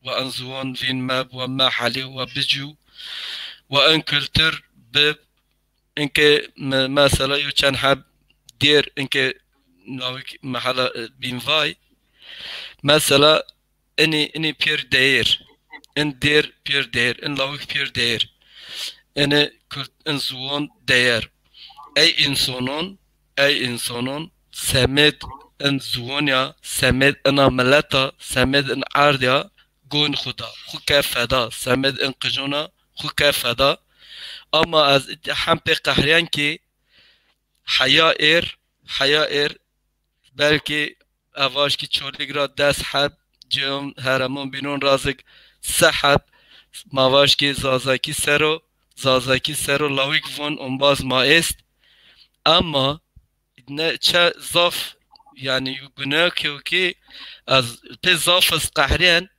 wa en ziwan vîn me, wa me helî, wa bicû, wa en kultur bi, inke me-, mesela yo çend heb dêr, inke lawik mehala, e, bîn vay. Mesela inî, inî pêr deyêr, in dêr pêr deyêr, in lawik pêr deyêr. Inî kurt, in ziwan deyer. Ey însonon, ey însonon, semed in ziwan ya, semed ina mileta, semed in erd ya, gon xwu da, xwu ke feda, semed in qijon a, xwu ke feda. Ama ez hem pê qehrîyen ki heya êr, heya êr, belkî ev vaş ki Çolîg ra des heb, cihon heremon bînon ra zik se heb, ma vaş ki Zazakî ser o, Zazakî ser o lawik von ombaz ma êst. Ama ne çe zaf, yanî guneh ke ki ez pê zaf ez qehrîyen,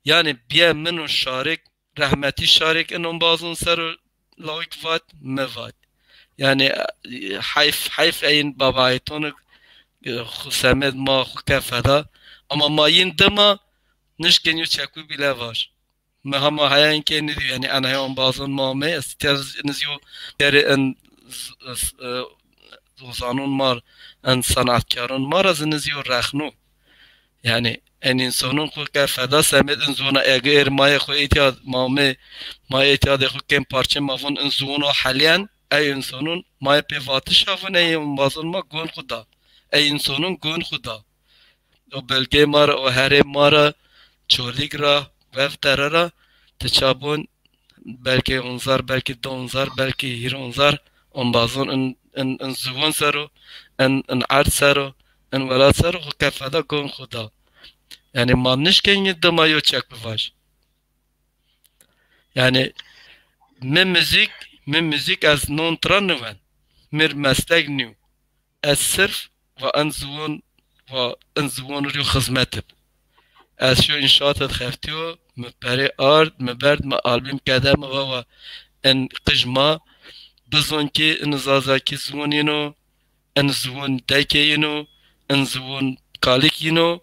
yanî bîye min û şarik, rehmetî şarik in ombazon ser o lawik vat, mi vat. Yanî, e, heyf, heyf ê yin babayêtonî, e, xwu semed ma xwu ke feda. Ama ma yin dima nişkên yo çekû bîle vaj. Mi hema heya inkê nidî, yanî ena hê ombazon ma ame, ez tez niz yo derê en z-, z-, e, zozanon ma r, en sanatkaron ma ra zi niz yo rexno. Yanî en însonon xwu ke feda semed in ziwona, egi êr mayê xwu îtya ma ame, ma îtyadê xwu kêm parçe ma von in ziwono helîyen, ey însonon mayê pê vatiş avon, ey ombazon ma gon xwu da. Ey însonon gon xwu da. O belgê ma ra, o herêm ma ra, Çolîg ra, Vevtere ra, ti ça bon, belkî onzar, belkî di onzar, belkî hîrê onzar ombazon in, in, in ziwon ser o, in, in erd ser o, in welat ser o, xwu ke feda gon xwu da. Yanî ma nişkên yi dima yo çek bivaj. Yanî mi muzîk, mi muzîk ez non tira niwen. Mi r meslek nîyo. Ez sirf va en ziwon, va en ziwon rî xizmet ib. Ez şo înşaat id xeftîyo, mi perê ard, mi berd, mi album kede, mi va, va en qij ma bizon ki in zazakî ziwon yino, in ziwon dekê yino, in ziwon kalik yino,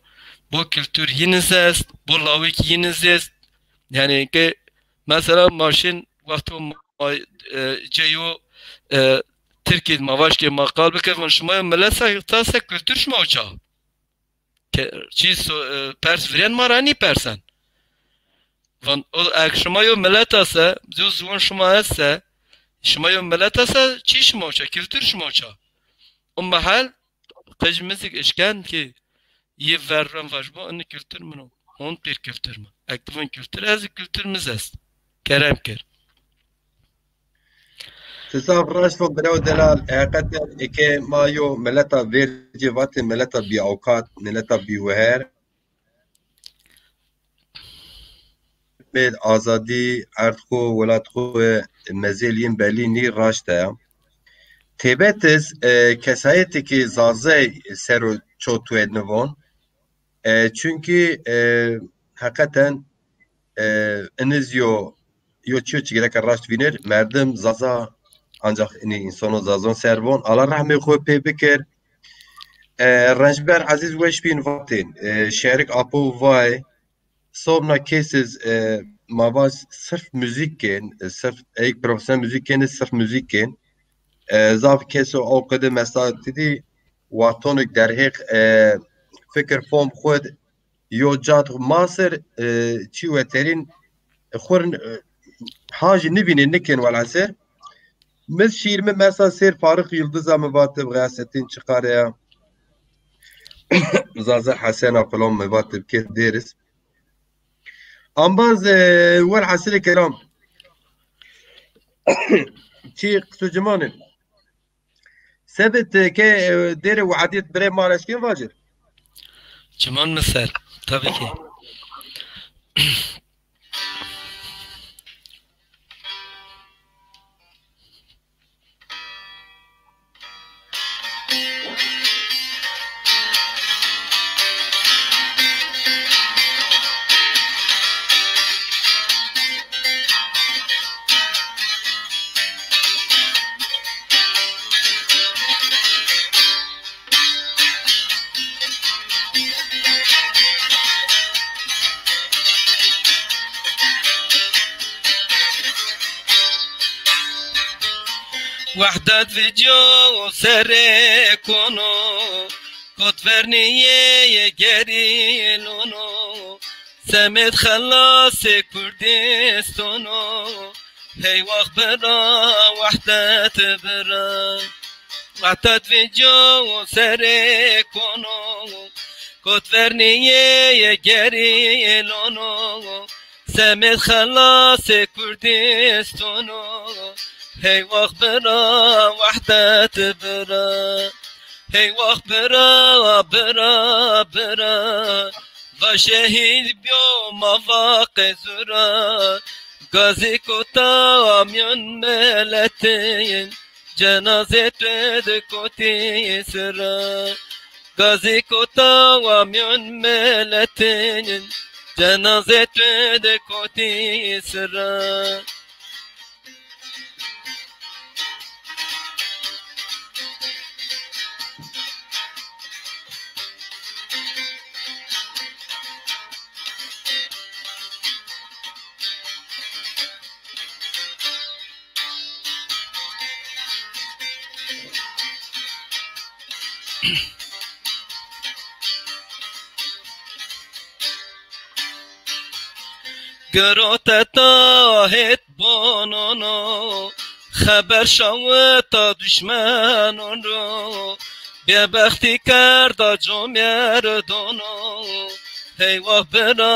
bo kultur yiniz est, bo lawik yiniz est. Yanî ke mesela ma şin wexto ma, e, ceyo, e, Tirkî ma vaş ke ma qal bikir, von şima yo milet se, ta se kultur şima uca? Ke, çi so, e, pers virên ma ra nîpersen. Von o, ek şima yo mileta se, yo ziwan şima ese, şima yo mileta se, çi şima uca, kultur şima uca? O mehel qij mizik işken ki yi verren vaj bo, ini kultur min o. Hon pir kultur mi. Ek ti von kultur, ez kultur miz est. Kerem kir. Ti zaf raşt von biraw delal. Heqeten eke ma yo mileta vercê vatê mileta bî awkat, mileta bî weher. Bê azadî, erd xwu, welat xwu mezêl yin belî nî, raşt e. Têbet iz, e, kesayetê ki zazey ser o ço tued nivon. E, çunkî, e, heqeten, e, iniz yo, yo çiyo çi gereka raşt vînir. Merdim zaza, ancax inî însono zazon ser von. Allah rehmê xwu pê bikir. E, Rencber Ezîz Weşbîn vatên, e, Şerik Apo vay, sobna kesiz, e, ma vaj sirf muzîk kên, e, sirf ey profesyonel muzîk kên, sirf muzîk kên. E, zaf keso o qede mesela ti dî, wextonik derhêq, e, fikir fom xwu d yo cad masir, e, çi weterîn, e, xwir, e, hajî nivînê nikên welhesir. Mi şîîr mi mesela sêr Farix Yildiza mi vatib, Xeyasettin Çiqare ya. Zaza Hesena filan mi vatib kê dêriz. Ambaz, e, welhasilê kelam. Çi qisû cimanê. Sebit, e, ke, e, dêrê wehdiyet birê ma reşkên vacir. Çiman mi ser, tabii ki. Wehdet vîdyo serê kono, kot vernîyê gerîlono, semed xelasê Kurdistono, hey wax bira, wehdet bira. Wehdet vîdyo serê kono, kot vernîyê gerîlono, semed xelasê Kurdistono, hey wax bira, wehdet bira. Hey wax bira, bira, bira. Va şehîd biyo ma va qezura. Gazî kota mîyon miletên, cenazê tu di kotî sira. Gazî kota mîyon miletên, cenazê tu di kotî sira. Giro te tahêt bonono, xeber şawita duşmenon ro, bêbextî kerda comêrdono, heywax bira,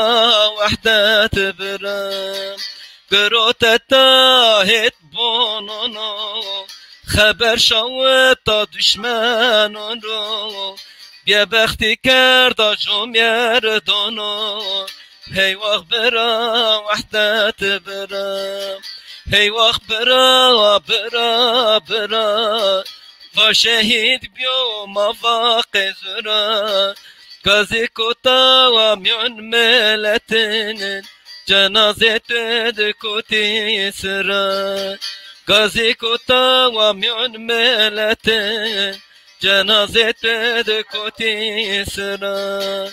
wehdet bira. Giro te tahêt bonono, xeber şawita duşmenon ro, bêbextî kerda comêrdono, heywax bira, wehdet bira. Heywax bira, bira, bira, va şehîd bîyo ma va qêzura. Gazî kota wa mîyon miletinin, cenazê tu di kotî sira. Gazî kota wa mîyon miletin, cenazê tu di kotî sira.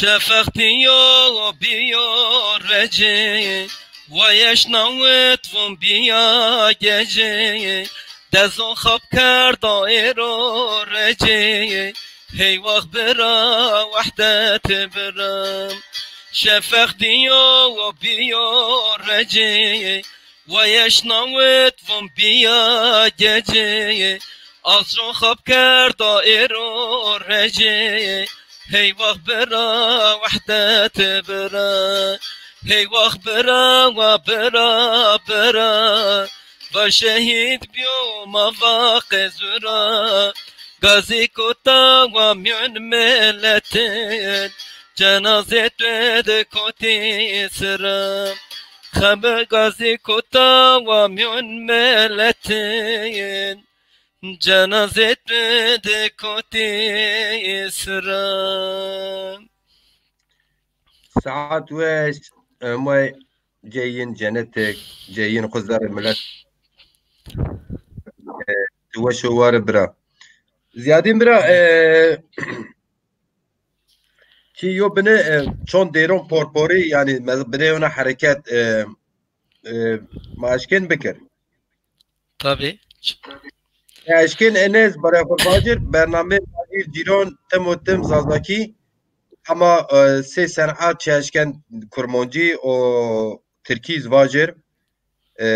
Şefeq dîyo bîyo recî, wa yeşnawit vûn bîya gecî. Dezon xap kerda êro recî, heywax bira, wehdet bira. Şefeq dîyo bîyo recî, wa yeşnawit vûn bîya gecî. Azon xap kerda êro recî, heywax bira, wehdet bira. Heywax bira, wa bira, bira. Va şehîd bîyo ma va qêzura. Gazî kota wa mîyon miletin, cenazê tu di kotî sira. Xeber gazî kota wa mîyon miletin, cenazê tu di kotî sira. Saet weş, Ömer. Cê yin cenetik, cê yin xwu zerrê milet. E, tu weş û war bira. Ziyadîn bira, e, çi yo bine, e, çond dêron porporî, yanî me-, bine yona hereket, e, e, ma eşkên bikir. Tabî. Eşkên Enes, barê xwe vacir, bernameyê Vacîr Cîron, tim û tim Zazakî, hema, e, sê senat çi eşken Kurmancî û Tirkî zî vacir. E,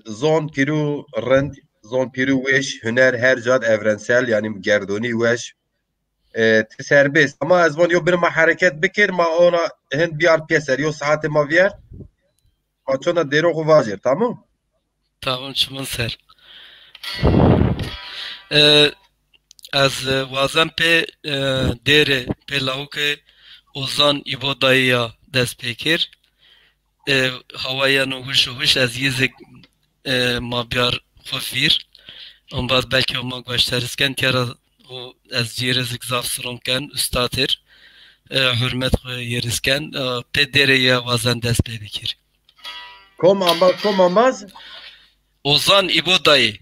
zon pîrû rind, zon pîrû weş, huner her cad evrensel, yanî gerdonî weş. E, ti serbest. Ama ez von yo bine ma hereket bikir, ma ona hin biyar pêser. Yo saetê ma viyar. Ma çona dêro xwu vacir, tamam? Tamam, çimin ser. E, ez, e, wazen pê, e, dêrê, pê lawikê Ozan Îbo dayî ya dest pê kir. E, hawa yeno wiş û wiş, ez yê zik, e, ma biyar xwu vîr. Onbaz belkî ma gueşteris ken, tîya ra û ez cêrê zik zaf siron ken, ustad ir. E, hurmet xwu yêris ken. E, pê dêrê ya wazen dest pê bikir. Kom amba-, kom ambaz? Ozan Îbo dayî.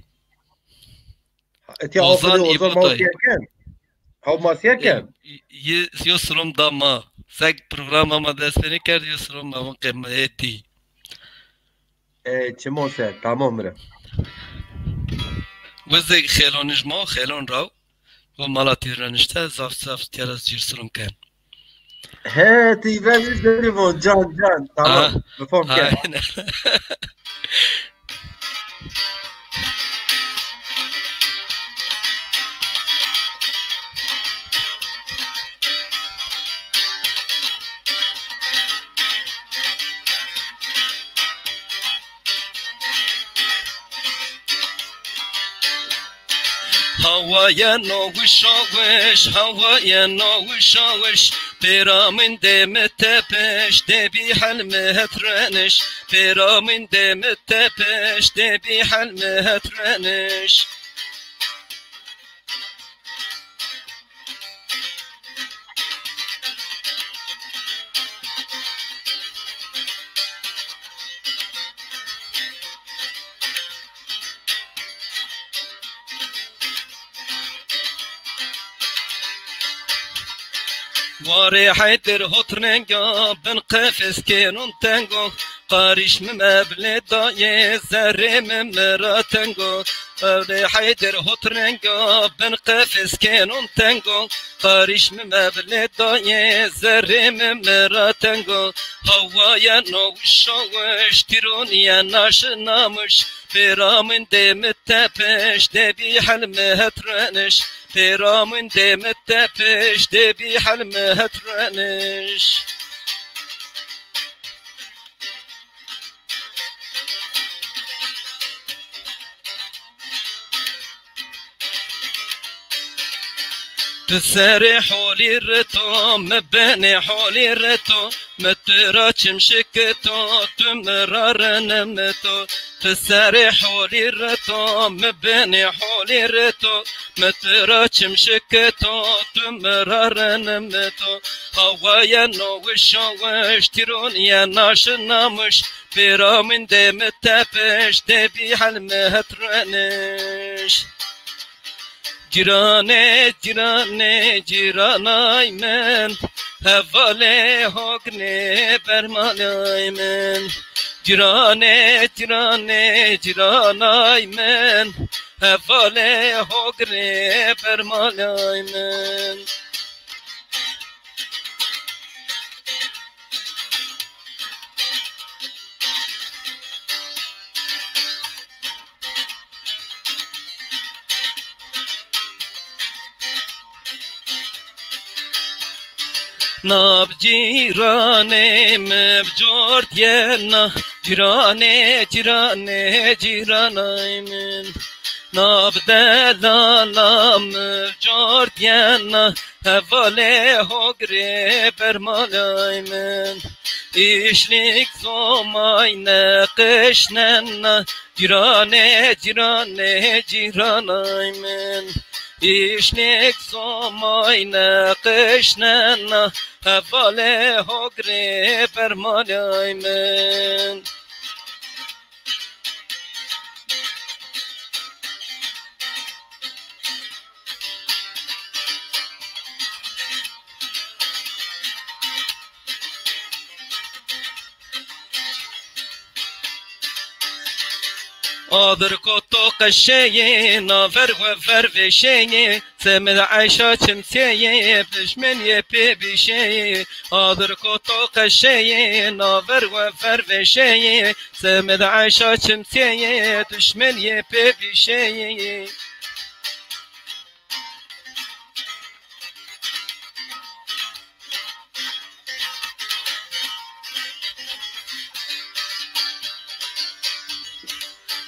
Etîya Ozan Ozan Îbo dayî. Mawsiye ken. Haw masiye ken. E, y-, y-, yo sirom da ma. Sek programa ma dest pê nêkerd, yo sirom ma vun qe ma ê dî. E, çimo ser, tamam mi re. Wizê xêlonij ma, xêlon raw. O mala tî renişte, zaf zaf tîya ra cîr sirom ken. He, ti ver mi zerî von, can, can. Tamam, ha, bifom ke. Aynen. Hawa yeno wişa wiş, hawa yeno wişa wiş. Pêra min dê mi tepiş, dê bî hel mi het reniş. Pêra min dê mi tepiş, dê bî hel mi het reniş. Warê Heyder hot renga bin qefes kênon tengo. Qarîş mi meblê dayê, zerrê mi mi ra tengo. Ewlê Heyder hot renga bin qefes kênon tengo. Qarîş mi meblê dayê, zerrê mi mi ra tengo. Hawa yeno wişo wiş, tîrûn yena şinamiş. Pêra min dê mi tepiş, dê bî hel mi het reniş. Pêra min dê mi tepiş, dê bî hel mi het reniş. Tu serê holî rito, mi benê holî rito, mi tu ra çim şikito, tu mi ra renim to. Tu serê holî rito, mi benê holî rito, mi tu ra çim şikito, tu mi ra renim to. Hawa yeno wişo wiş, tîrûn yena şinamiş, pêra min dê mi tepiş, dê bî hel mi het reniş. Cîranê, cîranê, cîranay min, hevalê hognê bermalay min. Cîranê, cîranê, cîranay min, hevalê hognê bermalay min. Nav cîranê mi bi cor diyena, cîranê, cîranê, cîranay min. Nav delala mi bi cor diyena, hevalê hogrê bermalay min. Îşlîk zomay neqişnena, cîranê, cîranê, cîranay min. Îşlîk zomay neqişnena, hevalê hogrê bermalay min. Adir koto qeşeyê, naver we ver veşeyê, semid eyşa çimseyê, dişmeniyê pê bişeyê. Adir koto qeşeyê, naver we ver veşeyê, semid eyşa çimseyê, dişmeniyê pê bişeyê.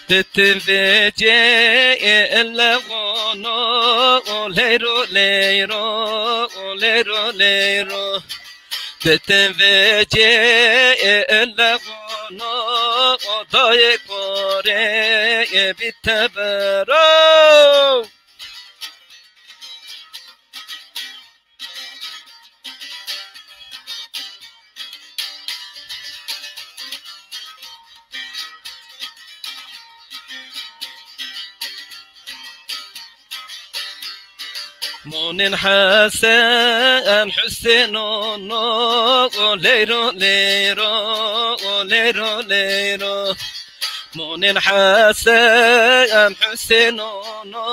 Ditin vecê ele gono, o leyro leyro, o leyro leyro. Ditin vecê ele gono, o dayê kore e bitebero. Monên Hesen Husêno no, o leyro leyro, o leyro leyro. Monên Hesen Husêno no,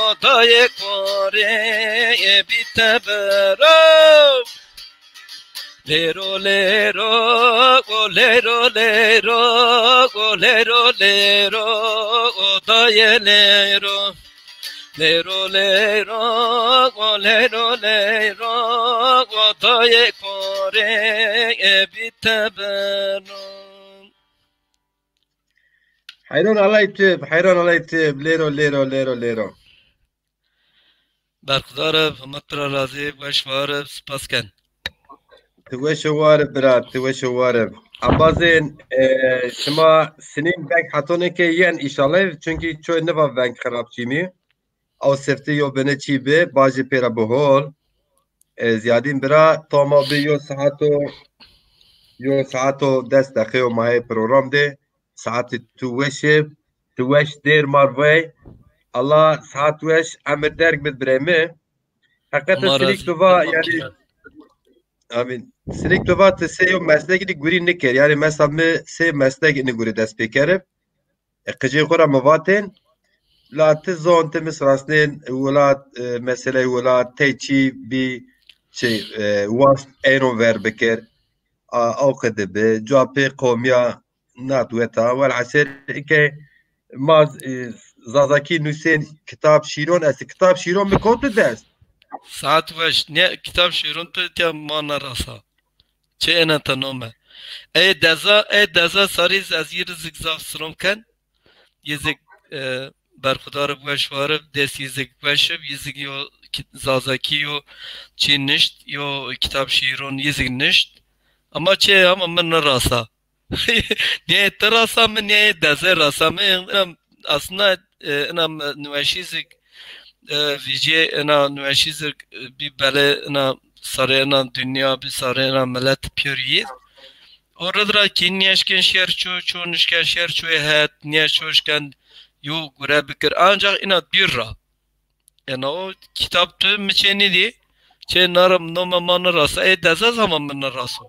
o dayê korê bî tebero. Lêro lêro, o lêro lêro, o lêro lêro, o dayê lêro. Lêro lêro, o lêro lêro, o dayê korê bî tebero. Heyran alay tib, heyran alay tib, lêro, lêro, lêro, lêro. Berxudar ib, Hima tu ra razî, weş war ib, spas ken. Ti weş û war ib bira, ti weş û war ib. Embazên, e, şima sinîn veng hetonê ke yen înşallah, çunkî çoy niva veng xirabçî mi. Ew sifte yo bine çî bi, bajê pê ra bi hol. E, ziyadîn bira, tama bi yo saeto, yo saeto des deqeyo ma hê program de. Saetê tu weş ib, tu weş dêr mar vey. Allah saet weş, emir derg bid birê mi. Heqete sirîk tu va, yanî, Amîn. Sinik tu va ti sê yo meslek inî gurî niker. Yanî mesela mi sê meslek inî gurî dest pê kerib. E, qicê xo ra mi vatên. La ti zon ti mi sirasnên welat, e, meseley welat, tey çî bî, şey, e, wast eyron ver bikir. A, aw qidi bi. Cuwa pê qomîya nat weta. Welhasil ke ma, e, Zazakî nusên kitab şîron est. Kitab şîron mi kotu dest. Saet weş. Ne kitab şîron tu tiya ma nerasa. Çi ena te nome. Ey deza, ey deza sarî ez yî ri zik zaf sirom ken. Yî zik, e, berxudar ib weş war ib, dest yî zik weş ib, yî zik yo ki-, Zazakî yo çî nişt, yo kitab şîron yî zik nişt. Ama çi ama min nirasa. Nê ti rasa mi, nê deze rasa mi. Ina aslında, e, ina niweşî zik, e, vîcê ina niweşî zik, e, bî bele ina sarê ina dinya, bî sarê ina milet pîyor yî. O rid ra kî nîyeşken şer ço, ço nişken şer ço het, nîyeş ço şken yo gure bikir. Ancak ina dûr ra. Ena o kitab tu mi çê nîdî, çê narim nome ma nirasa, ê dezez ama mi niraso.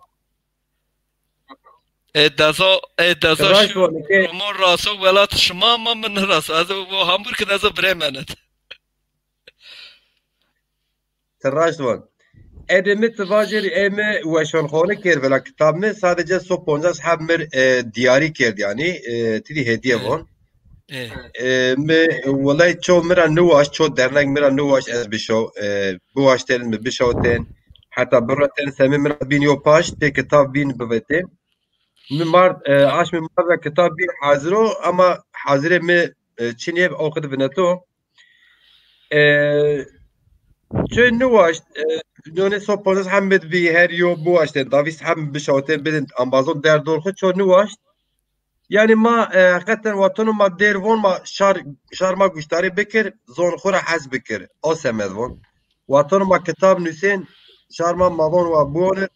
Ê deza, ê deza Raşt şu vano ke Romo raso welat şima ama mi niraso. Ez o Hamburg de ez o Bremen de. Ti raşt van. Ede mi ti vajêrî, ê mi weşanxane kerd vila kitab mi sadece so poncas heb mir, e, diyarî kerd yanî, e, ti dî hediye van. E, mi welay ço mi ra niwaşt, ço dernek mi ra niwaşt ez bişaw, e, biwaştên mi bişawtên. Heta birotên semê mi ra bîn yo paşt, tê kitab bîn bivetên. Mi mard, e, aşmê mard ra kitab bîn hazir o, ama hazirê mi, e, çinê o qid vineto. E, ço niwaşt, e, nonê so poncas heb mir bî her yo biwaştên, davîst heb bişawtên bidin Amazon derdor xo ço niwaşt. Yanî ma, e, heqeten wateno ma dêr von ma şar, şar ma guştarî bikir, zon xo ra hes bikir. O semed von. Wateno ma kitab nusên, şar ma ma von wa biwonir,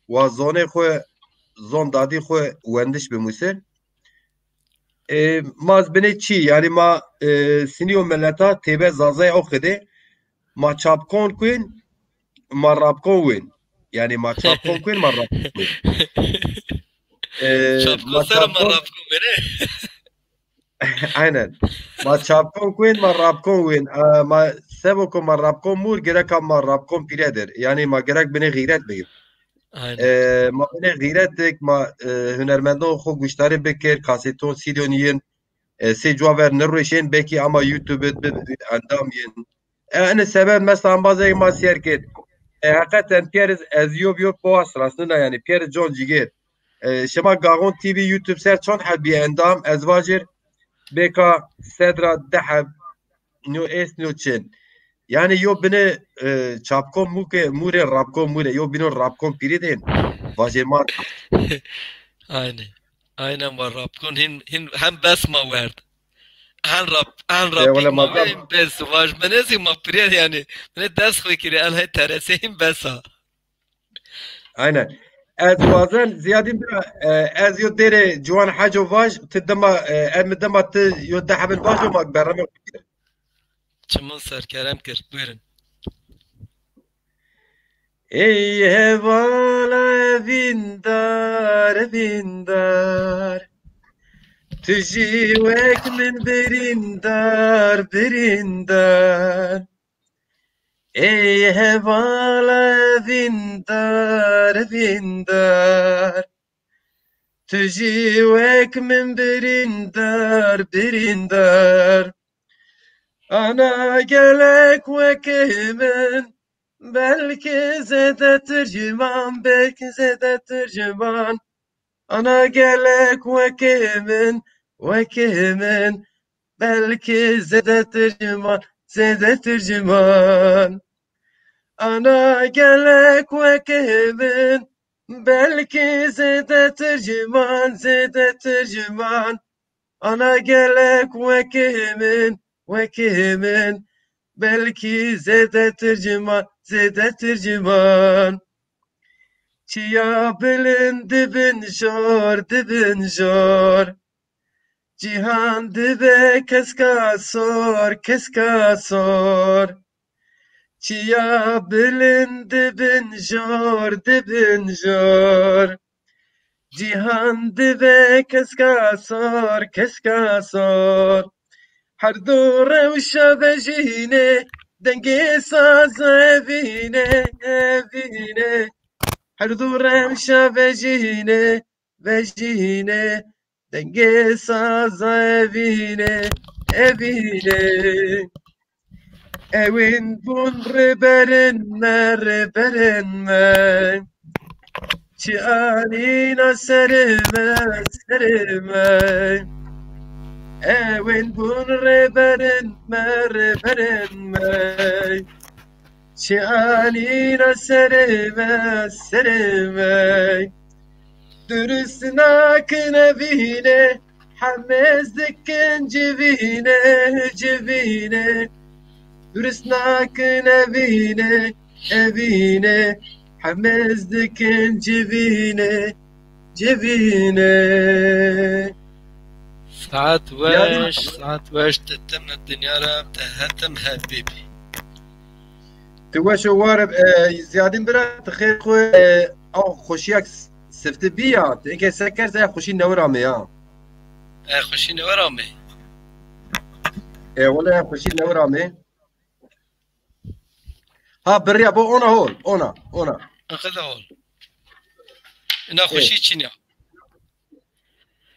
wa zonê xo, zon dadî xo wendiş bimusir. E, ma ez binê çî, yanî ma, e, sinî yo mileta têbe Zazay o qidê. Ma çapkon kuên, ma rapkon wên. Yanî ma çapkon kuên, ma rapkon wên. E, Çapkon ma sera ma çapkon rapkon wên. Aynen. Ma çapkon kuên, ma rapkon wên. E, ma sebo ku ma rapkon mûr, gereka ma rapkon pîre dir. Yanî ma gerek binê xîret bigir. Aynen. E, ma binê xîret dik, ma, e, hunermendon xo guştarî bikir, kaseton, sîdon yin. E, sê cuwa ver nirweşên, belkî ama YouTube bi, bi endam yin. E, ene sebeb mesela embazek ma sîyer kerd. E, heqeten pîyeriz ez yo bi yo poas rastnina yanî. Pîyeriz con cîgêr. E, şima Gaxon T V YouTube ser çond heb bî endam, ez vajir bêka sedra di heb nîyo est nîyo çin. Yanî yo binê, e, çapkon mûke, mûrê rapkon mûrê, yo bîno rapkon pîrî dên. Vajê ma. Aynen. Aynen wa rapkon hin, hin hem bes ma werd. En rap, en rap wele ma hem bes vaj menezi ma pîrî yanî. Mene ders xo kirî en hay terese hin besa. Aynen. Ez wazen ziyadîn bira, e, ez yo dêrê Ciwan Heco vaj, ti dima, e, ez mi dima ti yo de hebin vajo ma berrame. Çimin ser kerem kir. Buyurun. Ey hevala vîndar, vîndar. Tu jî wek min birîndar, birîndar. Ey hevala vîndar, vîndar. Tu jî wek min birîndar, birîndar. Ana gelek wekê min, belkî zêdetir ciman, belkî zêdetir ciman. Ana gelek wekê min, wekê min, belkî zêdetir ciman, zêdetir ciman. Ana gelek wekê min, belkî zêdetir ciman, zêdetir ciman. Ana gelek wekê min, wekê min, belkî zêdetir ciman, zêdetir ciman. Çiya bilind dibin jor, dibin jor. Cîhan dibe keska sor, keska sor. Çiya bilind dibin jor, dibin jor. Cîhan dibe keska sor, keska sor. Her du rewşa vejîne, dengê saz evîne, evîne. Her du rewşa vejîne, vejîne. Dengê saza evîne, evîne. Ewên bun rêberên me, rêberên me. Çi anîna serê me, serê me. Ewên bun rêberên me, rêberên me. Çi anîna serê me, serê me. Durist nakin evîne, hemêz dikin civîne, civîne. Durist nakin evîne, evîne. Hemêz dikin civîne, civîne. Saet weş, saet weş, ti tim dinya ra, ti hetim hebîbî. Ti weş û war ib, e, Ziyadîn bira, ti xêr xwu, e, aw xweşiyak s-, sifti bî ya, ti eke se kerd se xweşî newir amê ya. E, xweşî newir amê. E, wele xweşî newir amê. Ha, birya bo ona hol, ona, ona. Qida hol. Ina E. Xweşî çin ya.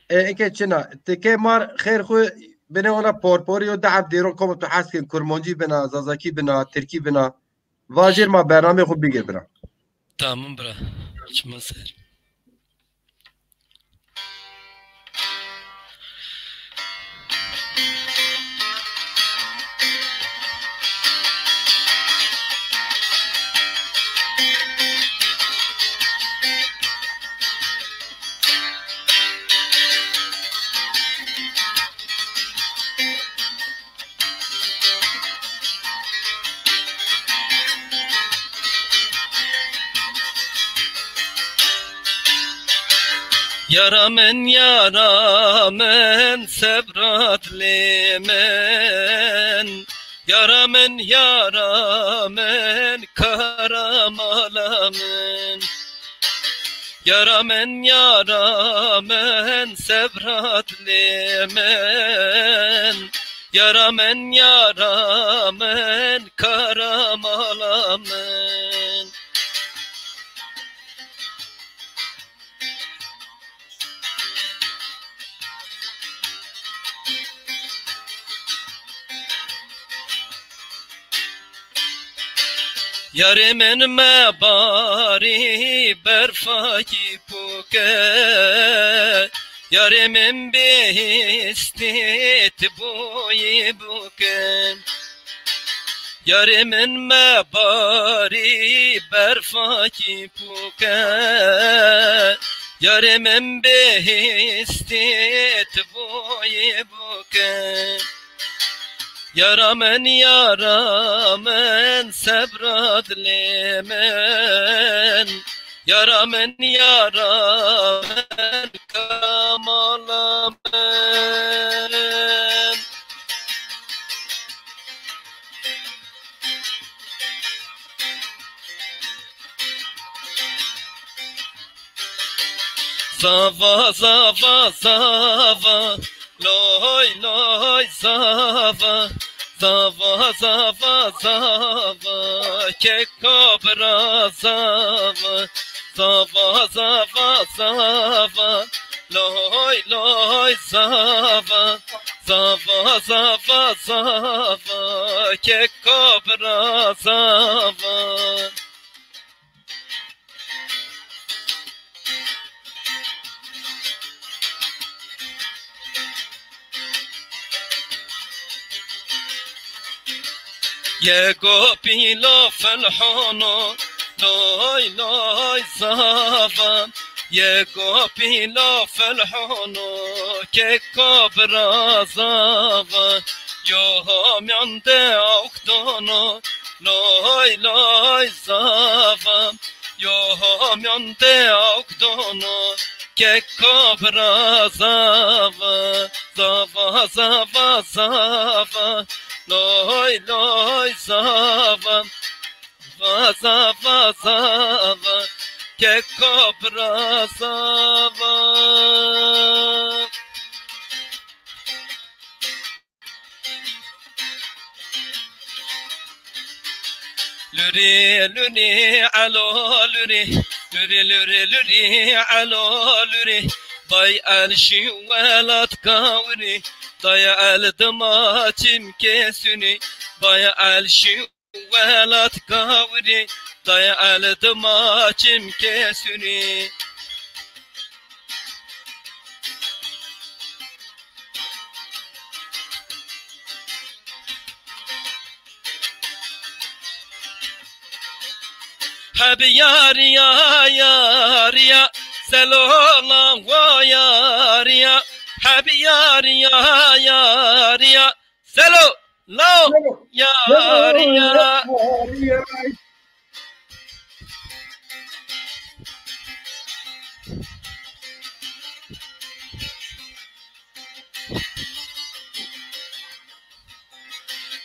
E, eke çina. Ti ke mar xêr xwu bine ona porpori yo, di heb dêron komo tu hes kin, kurmancî bina, zazakî bina, tirkî bina. Vajêr ma bernamê xwu bigir bira. Tamam bira. Çiman ser. Yara min, yara min, sebra dilê min. Yara min, yara min, karamala min. Yara min, yara min, sebra dilê min. Yara min, yara min, karamala min. Yarê min mebarî berfakî puke, yarê min bihîstî ti boyî buke. Yarê min mebarî berfakî puke, yarê min bihîstî ti boyî buke. Yara min, yara min, sebra dilê min. Yara min, yara min, kamala min. Zava, zava, zava, loy, loy, zava, zava, zava, zava, keko bira zava, zava, zava, zava, loy, loy, zava, zava, zava, zava, keko bira zava. Yego pîlo felhono, loy loy zava. Yego pîlo felhono, keko bira zava. Yo homyan de awk dono, loy loy zava. Yo homyan de awk dono, keko bira zava. Zava, zava, zava, loy loy zava. Vaza vaza va, keko braza va. Lurî, lurî, elo, lurî, lurî, lurî, lurî, elo, lurî. Bay el şî welat kawirî, daya el dima çimkê sunî, bay el şî welat kawirî, daya el dima çimkê sunî. Heb yarîya, yarîya, selola wo yarîya. Heb yarîya, yarîya, selo, lo, yarîya.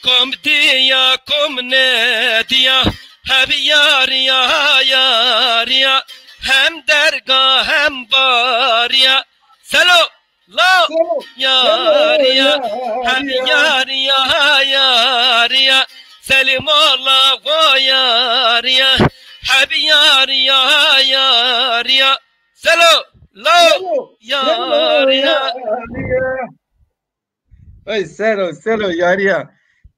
Kom dîya, kom nêdîya, heb yarîya, yarîya, hem derga hem barîya. Selo, lo, yarîya, hem yarîya, yarîya, Selîm ola wo yarîya, heb yarîya, yarîya, selo, lo, yarîya. Ey selo, selo yarîya.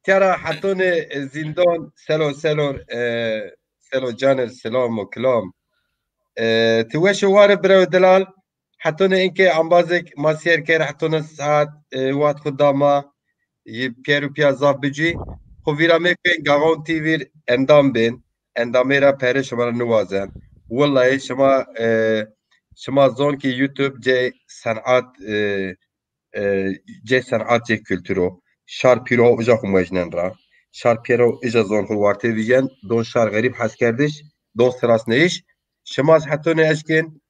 Tera hetonê, e, zîndon, selo, selo, e, selo canir, selam û kilam. E, ti weş û war bira delal. Hetonê inkê embazêk ma sêr kerd, hetonê saet, e, wext xwu da ma, yi pîyer û pîya zaf bicî. Xwu vîra mê kên Gaxon T V endam bên. Endamê ra pere şima ra niwazen. Willayî şima, e, şima zon ki YouTube cê senat, e, e, cê senat, cê kultur o. Şar pîro uca xwu muejnen ra. Şar pîro uca zon xwu warte vîjen. Don şar xerîb heskerdiş, don sirasneyîş. Şima ez hetonê eşkên,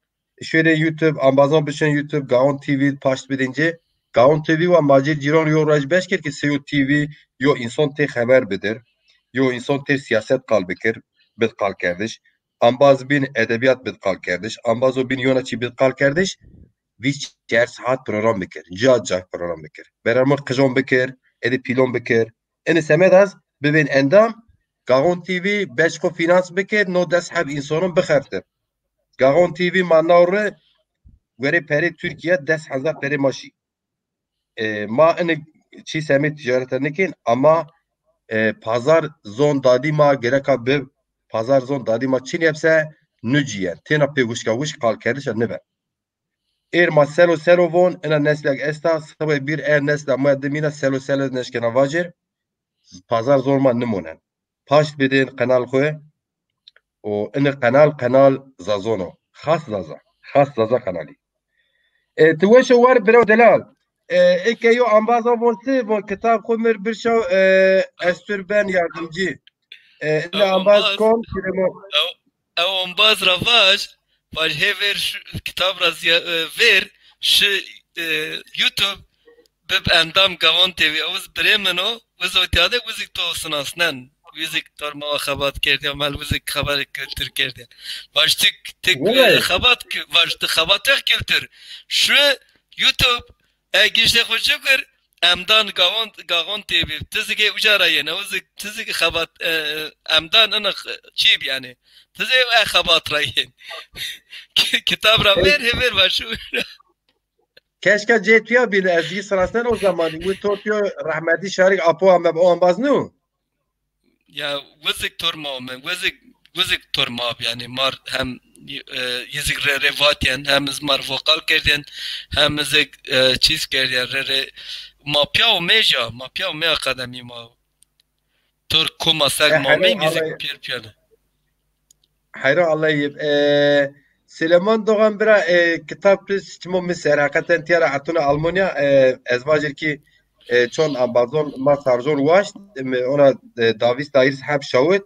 şêrê YouTube, ambazon bişên YouTube, Gaon T V paşt bidên ci. Gaon T V wa ma cê cîran yo rej beş kir ki se yo T V yo însan tê xeber bidir, yo însan tê siyaset qal bikir, bid qal kerdiş. Ambaz bîn edebîyat bid qal kerdiş. Ambazo bîn yona çî bid qal kerdiş. Vîst çar saet program bikir. Ca ca program bikir. Berarmon qijon bikir, êdî pîlon bikir. Ini semed ez bibên endam, Gaxon T V beş xo fînans bikir, no des heb însonon bixeftir. Gaxon T V ma naw ri werê perê Tirkîya des hezar perê ma şî. E, ma ini çî semê tîcarete nikên, ama, e, pazar zon dadî ma gereka bib, pazar zon dadî ma çin yebse, nucîyen. Têna pê wişka wişk qal kerdişa nibe. Êr ma selo selo von, ina neslek esta, sibê bir er nesla ma di mîna selo selo neşkena vacir, pazar zor ma nimonen. Paşt bidên qenal xwu, û ini qenal, qenal Zazon o. Xas Zaza. Xas Zaza qenalî. E, ti weş û war bira delal. E, eke yo ambaza von ti, von kitab xwu mir birşaw, e, ez tur ben yardımcı. E, ini ambaz kom, Süleyman. Ew, ew ambaz ra vaj, vaj hê vêr şu kitab ra ziya-, e, vêr, şu, e, YouTube, bib endam Gaon T V. Ew iz birê min o, wiz o tiyade wizik to sinasnen. Wizik tor ma xebat kerdiya, mal wizik xebat kültür kerdiya. Vaj tik, tik, e, xebat ki, vaj ti xebat yok kültür. Şu YouTube, e, gişte xwu şükür, emdan Gaon, Gaon T V. Tizike uca ra yene, wizik, tizike xebat, e, emdan ina çîb yani. Tizike e xebat ra yen. Ki-, kitab ra ver, he ver vaj şu. Keşke cê tuya bîne, ez yî sinasnen o zamanî. Wi to tuyo rehmetî Şarik Apo ame, o ambaz nîyo? Ya, wizik tor ma ame, wizik, wizik tor ma bi, yani mar hem, e, yizik re re vatyen, hem iz mar vokal kerdyen, hem izik, e, çîz kerdyen, re re ma piya û meja, ma piya û me akademî ma. Tor koma seg, e, ma heyran meng, Allay, pîyer pîyer. Heyran Allay yib. E, Süleyman Doğan bira, e, kitab tu çimo mi ser. Heqeten tiyara etuna Almanya, e, ez vajir ki, e, çon ambazon ma sarjon waşt, e, mi ona, e, davîst dayîrs heb şawit.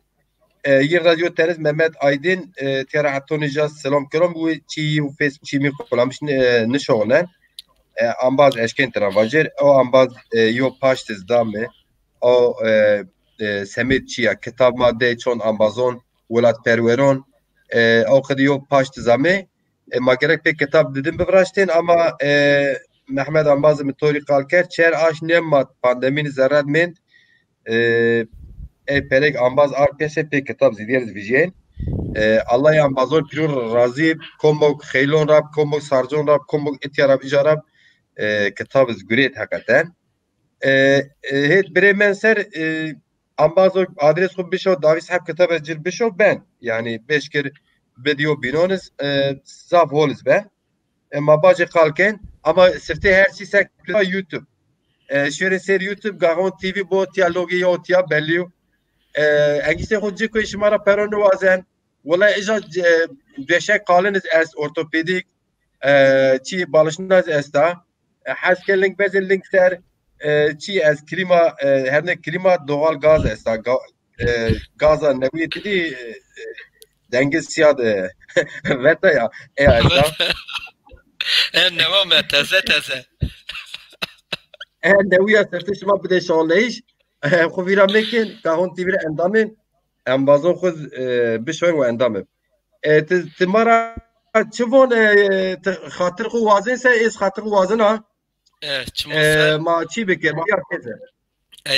E, yir radyo teniz Mehmet Aydin, e, tiyara etuni ja selam kirom. Wi çî yi û fes çî mi kulamiş, e, nişonen. E, ambaz eşkên tira vajir. O ambaz, e, yo paşt iz da mi. O, e, e, semêd çi ya. Kitab ma dey çond embazon, welatperweron, e, o qedî yo paşt zame. E, ma gerek pê kitab didin biviraştên ama, e, Mehmet embazê mi to rê qal kerd, çer aşm nêma pandemîn zerred mend. E, ey perek embaz ard pêse pê kitab zî dêr vijên. E, Allah ya embazon pîrûn razî, komok xeylon ra, komok sarcon ra, komok itya ra, îca ra, e, kitab iz gurêt heqeten. E, e, hêt birê men ser, e, ambazo adres xwu bişo, davîs heb kitabe cir bişo ben. Yanî beşkir video bînon iz, e, zaf hol iz ben. E, ma bacê qal ken, ama sifte her çî sek YouTube. E, şêrê ser YouTube, Gaxon T V bo tiya logî yo tiya bellî yo. E, engîştê xwu ci ku şima ra pero niwazen. Wela îja, e, döşek qalin iz est, ortopedîk, e, çî balişna iz esta. E, hes ke ling bezin ling ser, e, çi ez klîma, e, herne klîma doğal gaz esta. Ga-, e, gaza newî didî, e, e, dengê sîya de veta ya, eya esta. E, newa me, teze teze. E, newî ya sifte şima bide şanleyîş. E, xwu vîra mekin, Gaxon T V ra endamên, embazon xwu, e, bişoyn û endamên. E, ti, ti ma ra çi von, e, ti xatir xwu wazên se, ez xatir xwu wazena. E, çimo E, ser. Ma çi bikir, ma ya kese. E,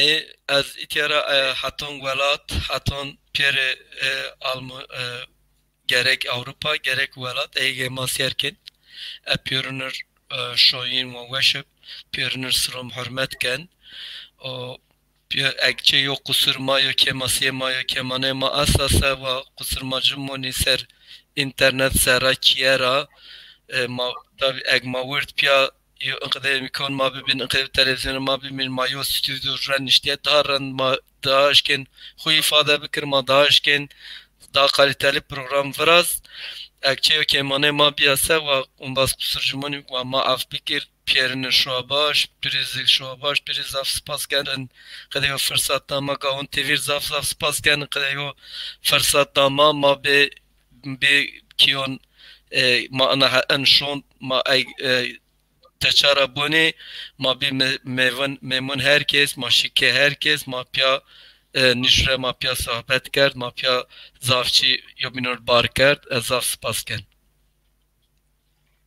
ez îtiyara, e, heton welat, heton pêrê, e, Alm-, e, gerek Ewropa, gerek welat, e, ge ma sêr kin. E, pêrunir, e, şoyîn wa weşib, pêrunir silom hurmet ken. O, Pîya, eg çê yo qusur ma yo, kêmasîyê ma yo, kêmanê ma esta se, wa qusur ma ci monî ser înternet serra kîye ra. E, ma, tabî eg ma wird pîya yo inqede mîkon ma bibîn, inqede televîzyonê ma bibîn, ma yo stûdyo rind niştîye, daha rind ma daha eşkên xwu îfade bikir, ma daha eşkên daha kalîtelî program viraz. Eg çê yo kêmanê ma bîya se, wa umbaz qusur ci monî, wa ma af bikir. Pêrine şuwa baş, pîrî zî şuwa baş, pîrî zaf spas kenin. Qedê yo firsat da ma, Gawon T V zaf zaf spas kenin. Qedê yo firsat da ma, ma bê, bê kîyon, e, ma ina he-, en şond, ma ey, e, teçara bonê, ma bê me-, mevun, memnun herkes, ma şike herkes, ma pîya, e, nişre, ma pîya sohbet kerd, ma pîya zaf çî yo bînor bar kerd, ez zaf spas ken.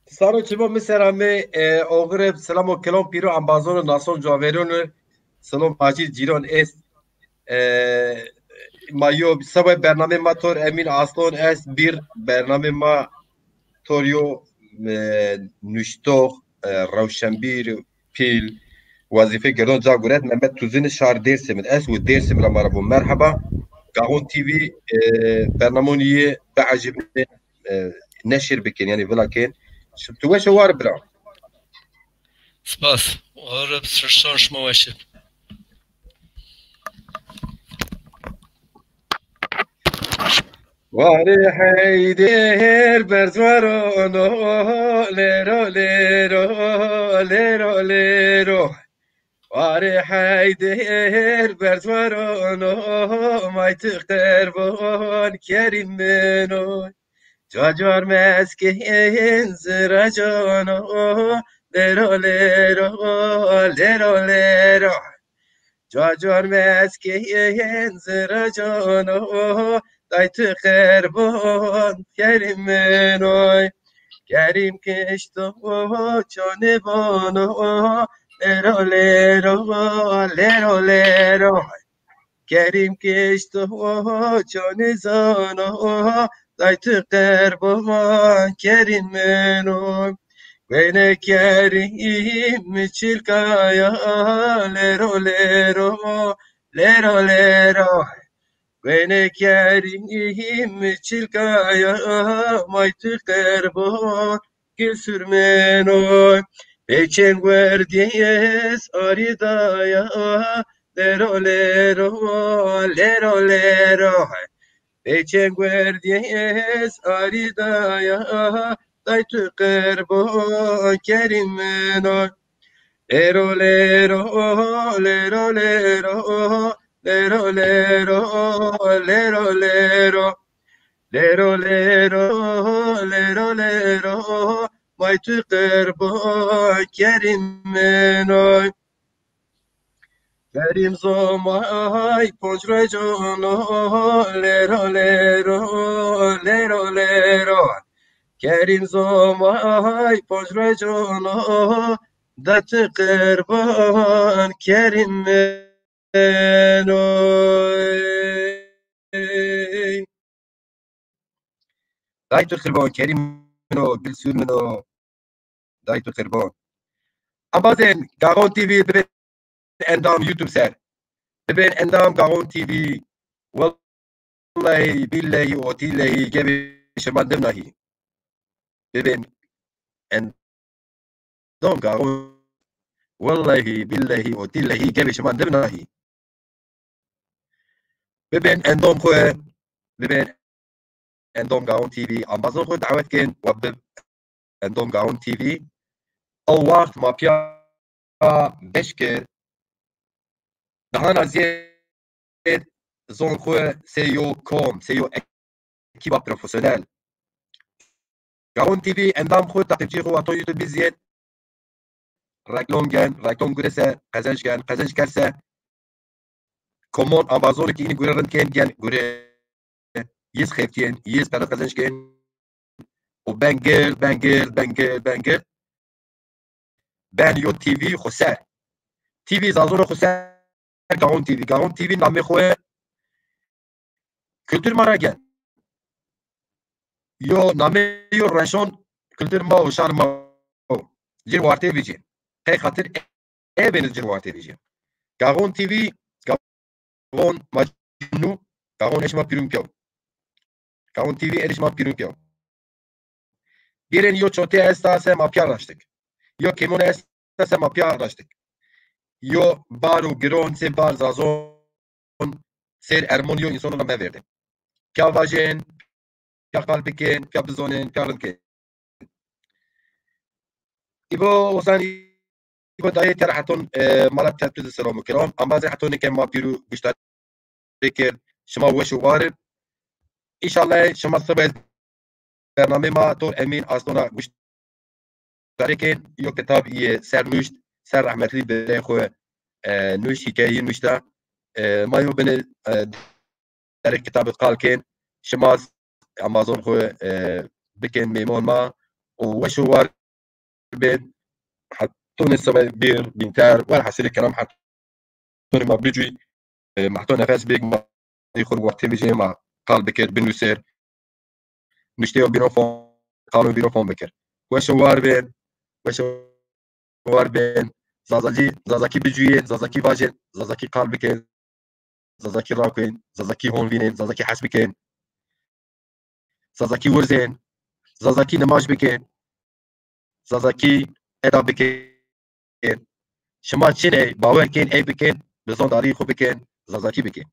Saro çimo mi ser amê, e, oxirê silamo kilon pîro embazon û nason caverûn û silom hacî cîron est. E, ma yo seba bernamê ma tor Emîn Aslon est, bir bernamê ma tor yo, e, nuştox, e, rewşenbîr, pîl, wezîfe gerdon ca guret Mehmet Tuzini şar Dêrsimid est û Dêrsim ra ma ra bo merheba. Gawon T V, e, bernamon yê biecibnê, e, neşir bikin, yanî vila kên. Şi tu weş û war bira. Spas. War ib, sirşon şima weş ib. Warê Heyder berz warono, lêro lêro, lêro lêro. Warê Heyder berz warono, may tu qerbon Kerîm mino. Ca car meskên ziracono, lêro lêro, lêro lêro. Ca car meskên ziracono, day tu qerbon Kerîm mino. Kerîm kişto çonê bono, lêro lêro, lêro lêro. Kerîm kişto çonê zano, day tu qerbon Kerîm mino. Wêne Kerîm çilkaya, lêro lêro, lêro lêro. Wêne Kerîm çilkaya, may tu qerbon Kesur meno, pê çeng werdîyê ez arî daya, lêro lêro, lêro lêro. Pê çeng werdîyê ez arî daya, day tu qerbon Kerîm meno. Lêro lêro, lêro lêro, lêro lêro, lêro lêro. Lêro lêro, lêro lêro, may tu qerbon Kerîm meno. Kerîm Zomay ponc roy cono, lero lero, lero lero. Kerîm Zomay ponc roy cono, da ti qirban Kerîm meno. Day tu qirban Kerîm meno, Gilsûr meno. Day tu qirban. Embazên Gaxon T V bibên endam YouTube ser. Bibên endam Gaxon T V. Wellahî, bîllehî û tîllehî gebê şima dimnahî. Bibên endam Gaxon. Wellahî, bîllehî û tîllehî gebê şima dimnahî. Bibên endam xwu, bibên endam Gaxon T V, embazon xwu dawet kên wa bib endam Gaxon T V. Ew wext ma pîya beş kir, dahana zêd zon xwu sey yo kom, sey yo ekîba profesyonel. Gaxon T V endam xwu, taqîbcî xwu wa to YouTube bî zêd. Reklam gen, reklam gure se qezenc gen, qezenc ker se komon embazonê ke înî gure rind kên gen gure. Yîz xeftîyên, yîz pere qezenc kên. Û ben gird, ben gird, ben gird, ben gird. Ben yo T V xwu ser. T V Zazon xwu ser, Gaxon T V. Gaxon T V namê xwu kultur ma ra gen. Yo namê yo reşon kultur ma û şar ma o. Cir wartê vîcî. Qey xatir ê bênî cir wartê vîcî. Gaxon T V, Gaxon ma nû, Gaxon eşma pîrûn pîyaw. Gaxon T V eşma pîrûn pîyaw. Bêrên yo çotê esta se ma pîya raştik. Yo kêmon esta se ma pîya raştik. Yo bar û giron sê bar Zazon sêr ermon yo însonon ra mevêrdên. Pîya vajên, pîya qal bikên, pîya bizonên, pîya rind kên. Îbo Ozan, îbo dayê te ra heton, e, mala te tu de selam û kiram. Embazê hetonê ke ma pîrû guştarî kerd, şima weş û war ib. Înşallah şima sibê bernamê ma Tor Emîn Aslan ra guştarî kên. Yo kitab îyê ser nuşt, ser rehmetlî birê xwu, e, nuşt, hîkayeyî nuşta. E, ma yo binê, e, derê kitabî qal kên. Şima embazon xwu, e, bikên mêmon ma û weş û war bên. Hetonê sibê bîr bînter, welhasilê kelam hetonê ma bicûy, e, ma heto nefes bêg ma xwu ra tevîjê ma qal bikir, binusir. Nuştê yo bîro fon, qalo bîro fon bikir. Weş û war bên, weş û war bên. Zazacî, Zazakî bicûyên, Zazakî vajên, Zazakî qal bikên, Zazakî rakên, Zazakî hon vînên, Zazakî hes bikên, Zazakî wirzên, Zazakî nimaj bikên, Zazakî eda bikên. Şima çinê, bawer kên, ey bikên, bi zondarî xwu bikên, Zazakî bikên.